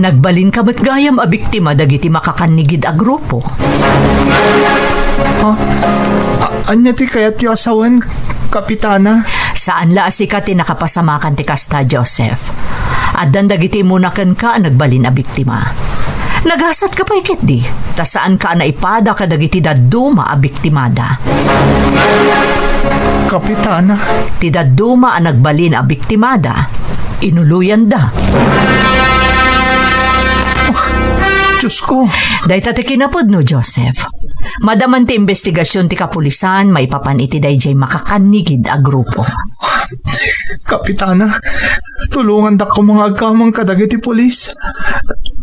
Nagbalinka met gayam a biktima dagiti makakannigid a grupo. Ha? A-, ania ti kayatyo a sawen, Kapitana? Saan la a sika ti nakapasamakan ti kasta, Joseph. Addan dagiti immuna kenka a nagbalin a biktima. Nagasatka pay ketdi, ta saanka a naipada kadagiti dadduma a biktimada. Kapitana. Ti dadduma a nagbalin a biktimada, inuluyanda. Oh, Diyos ko. Dayta ti kinapudno, Joseph. Madaman ti imbestigasion ti kapulisan maipapan iti daydiay makakannigid a grupo. Kapitana, tulongandak koma nga agkamang kadagiti pulis.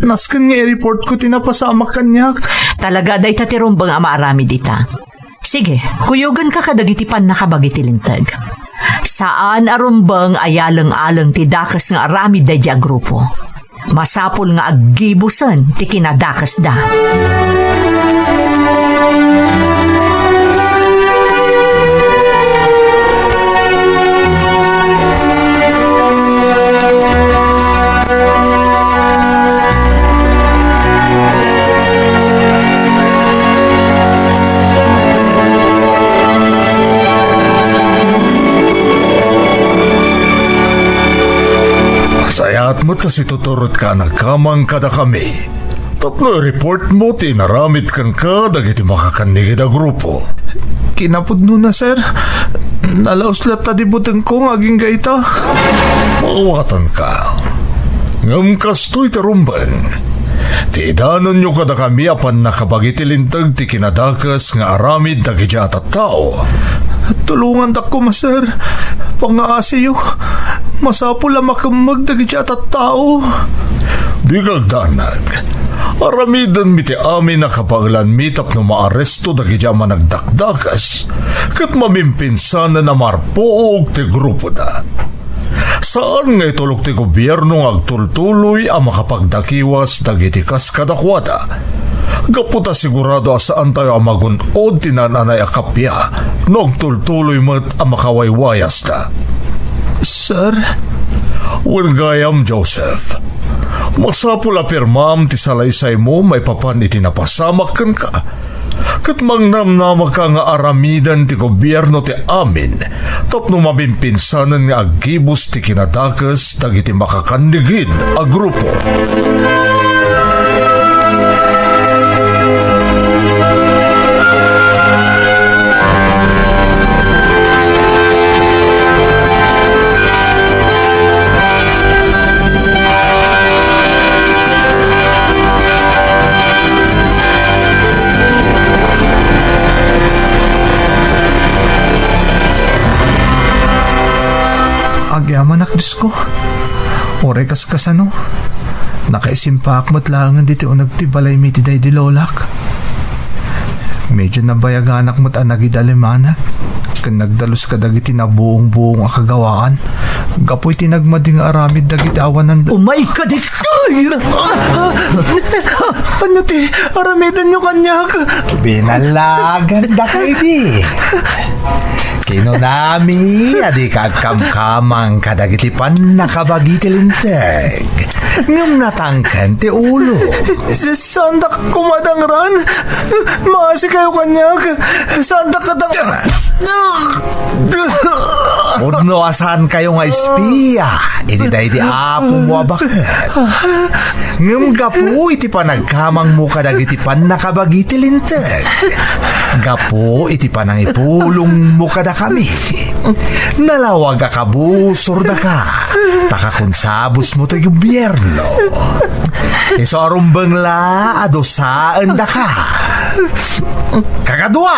Nasken nga i-report ko ti napasamak kaniak. Talaga, dayta ti rumbeng a maaramid ita. Sige, kuyogenka kadagiti pannakabagi ti linteg. Saan a rumbeng a yaleng-aleng ti dakes nga aramid daydiay a grupo. Masapul nga aggibusen ti kinadakesda. Nasayaat met ta situturotka a nagkamang kadakami. Tapno i-report mo ti inaramid kenka dagiti makakannigid a grupo. Kinapudnona, sir. Nalaus latta ti butengko nga agingga ita. Maawatanka. Ngem kastoy ti rumbeng. Ti idanonyo kadakami a pannakabagi ti linteg ti kinadakes nga aramid dagiti a tattao. Tulongandak koma, sir. Pangaasiyo. Masapul a makemmeg dagiti a tattao. Dika agdanag. Aramidenmi ti amin a kabaelanmi tapno maaresto dagiti a managdakdakes ket mamimpinsanen a marpuog ti grupoda. Saan nga itulok ti gobierno nga agtultuloy a makapagdakiwas dagiti kas kadakuada. Gapu ta sigurado a saantayo a magun-od ti naan-anay a kappia no agtultuloy met a makawaywayasda. Sir? Wen gayam, Joseph. Masapul a pirmaam ti salaysaymo maipapan iti napasamak kenka. Ket mangnamnamaka nga aramiden ti gobierno ti amin tapno mabimpinsanen nga aggibus ti kinadakes dagiti makakannigid a grupo. Agyamanak, Diosko. Uray kas kasano, nakaisimpaak met laengen ditoy uneg ti balaymi iti daydi lolak. Medyo nabayaganak met a nagidalimanak ken nagdalus kadagiti nabuong-buong a kagawaan gapu iti nagmadi nga aramid dagiti awanan da- Umayka ditoy! Ania ti aramidenyo kaniak? Binallagandaka idi. Kinunami a dika agkamkamang kadagiti pannakabagi ti Linteg, ngem natangken ti ulo. S-, saandak koma dangran? Maasikayo kaniak. Saandak kadang- Pudno a saankayo nga espia iti daydi apomo a baket. Ngem gapu iti panagkamangmo kadagiti pannakabagi ti Linteg, gapu iti panangipulongmo kadakami, nalawag a kabusordaka, ta kakonsabusmo ti gobierno. Isu a rumbeng la a dusaendaka. Kakadua,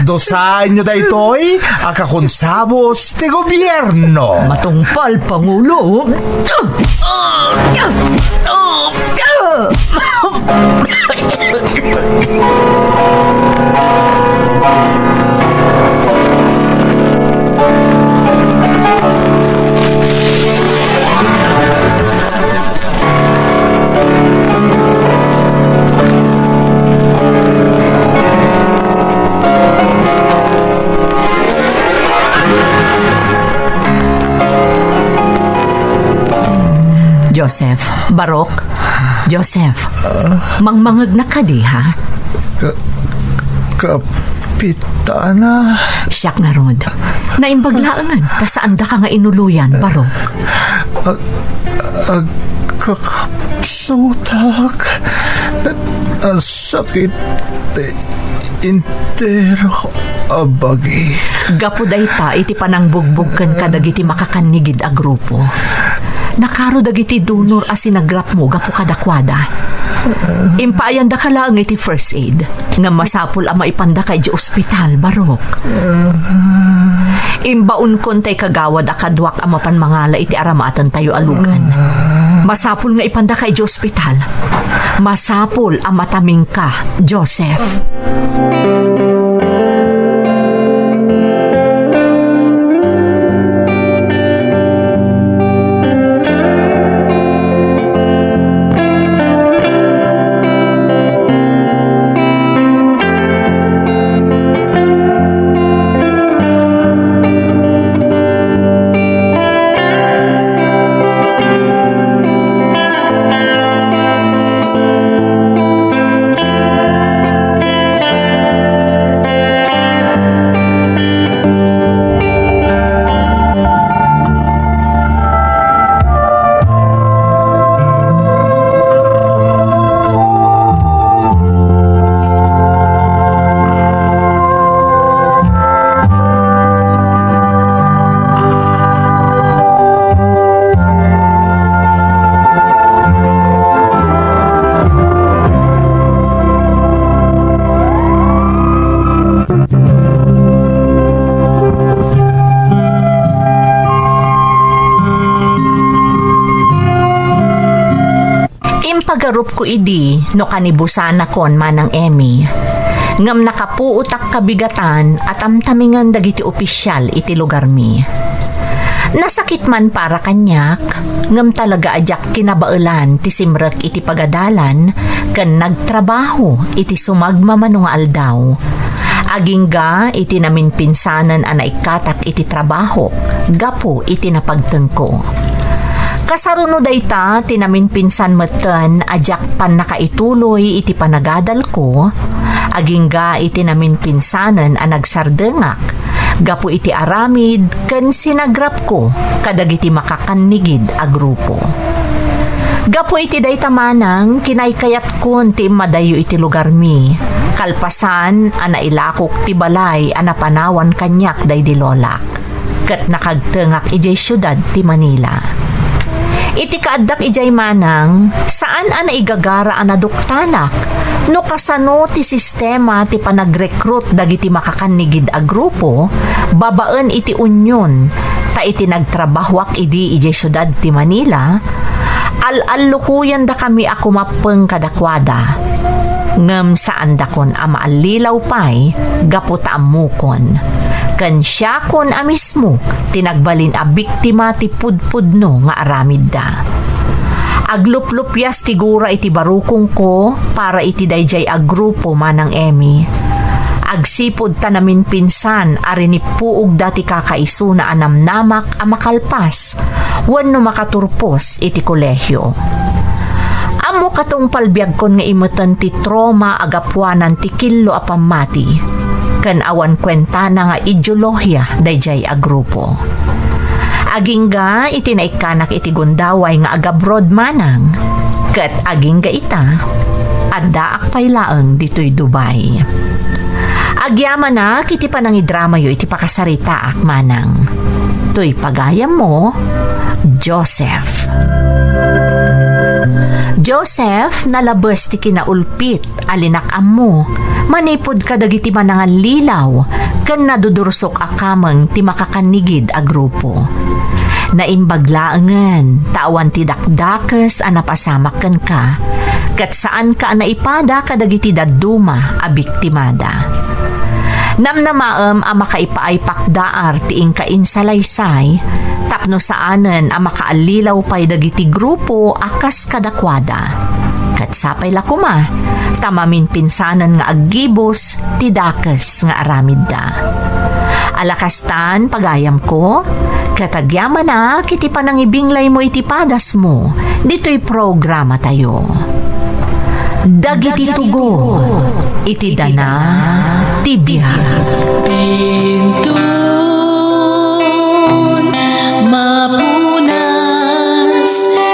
dusaenyo daytoy a kakonsabus ti gobierno. Matungpal, Pangulo. Joseph, Barok, Joseph, mangmangegnak kadi, ha? Ka-, Kapitana. Siak ngarud. Naimbag laengen, ta saandaka nga inuluyan, Barok. Ag-, agkakapsutak. Nasakit ti entero a bagi. Gapu dayta iti panangbugbog ken kadagiti makakannigid a grupo. Nakaro dagiti donor a sinagrapmo gapu kadakuada. Impaayandaka laeng iti first aid, ngem masapul a maipandaka idiay ospital, Barok. Imbaonkon tay kagawad a kaduak a mapan mangala iti aramatentayo a lugan. Masapul nga ipandaka idiay ospital. Masapul a matamingka, Joseph. Impagarupko idi no kanibusanakon, Manang Emmy. Ngem nakapuotak kabigatan a tamtamingen dagiti opisial iti lugarmi. Nasakit man para kaniak, ngem talaga a diak kinabaelan ti simrek iti pagadalan ken nagtrabaho iti sumagmamano nga aldaw. Agingga iti naminpinsanen a naikkatak iti trabahok gapu iti napagtengko. Kasaruno dayta ti naminpinsan metten a diak pannakaituloy iti panagadalko, agingga iti naminpinsanen a nagsardengak gapu iti aramid ken sinagrapko kadagiti makakannigid a grupo. Gapu iti dayta manang, kinaykayatkon ti immadayo iti lugarmi, kalpasan a nailakok ti balay a napanawan kaniak daydi lolak, ket nakagtengak idiay siudad ti Manila. Iti kaaddak idiay manang, saan a naigagara a naduktalak no kasano ti sistema ti panagrekrut dagiti makakannigid a grupo babaen iti union, ta iti nagtrabahoak idi idiay siudad ti Manila, al-allukuyandakami a kumappeng kadakuada. Ngem saandakon a maallilaw pay gapu ta ammokon, ken siakon a mismo ti nagbalin a biktima ti pudpudno nga aramidda. Agluplupias ti gura iti barukongko para iti daydiay a grupo, Manang Emmy. Agsipud ta naminpinsan a rinippuogda ti kakaisuna a namnamak a makalpas wenno makaturpos iti kolehio. Ammok a tungpal biagkon nga imeten ti trauma a gapuanan ti killo a pammati, ken awan kuentana nga ideolohia daydiay a grupo. Agingga iti naikkanak iti gundaway nga agabroad manang, ket agingga ita, addaak pay laeng ditoy Dubai. Agyamanak iti panangidramayo iti pakasaritaak manang. Toy pagayammo, Joseph. Joseph, nalabes ti kinaulpit a linak-ammo manipud kadagiti manangallilaw ken nadudursok a kameng ti makakannigid a grupo. Naimbag laengen ta awan ti dakdakes a napasamak kenka, ket saanka a naipada kadagiti dadduma a biktimada. Namnamaem a makaipaay pakdaar ti inka insalaysay tapno saanen a makaallilaw pay dagiti grupo a kas kadakuada. Ket sapay la koma ta maminpinsanen nga aggibus ti dakes nga aramidda. Ala kastan, pagayamko, ket agyamanak iti panangibinglaymo iti padasmo ditoy programatayo. Dagiti tugot iti dana ti biag.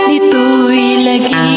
Ditoy lagi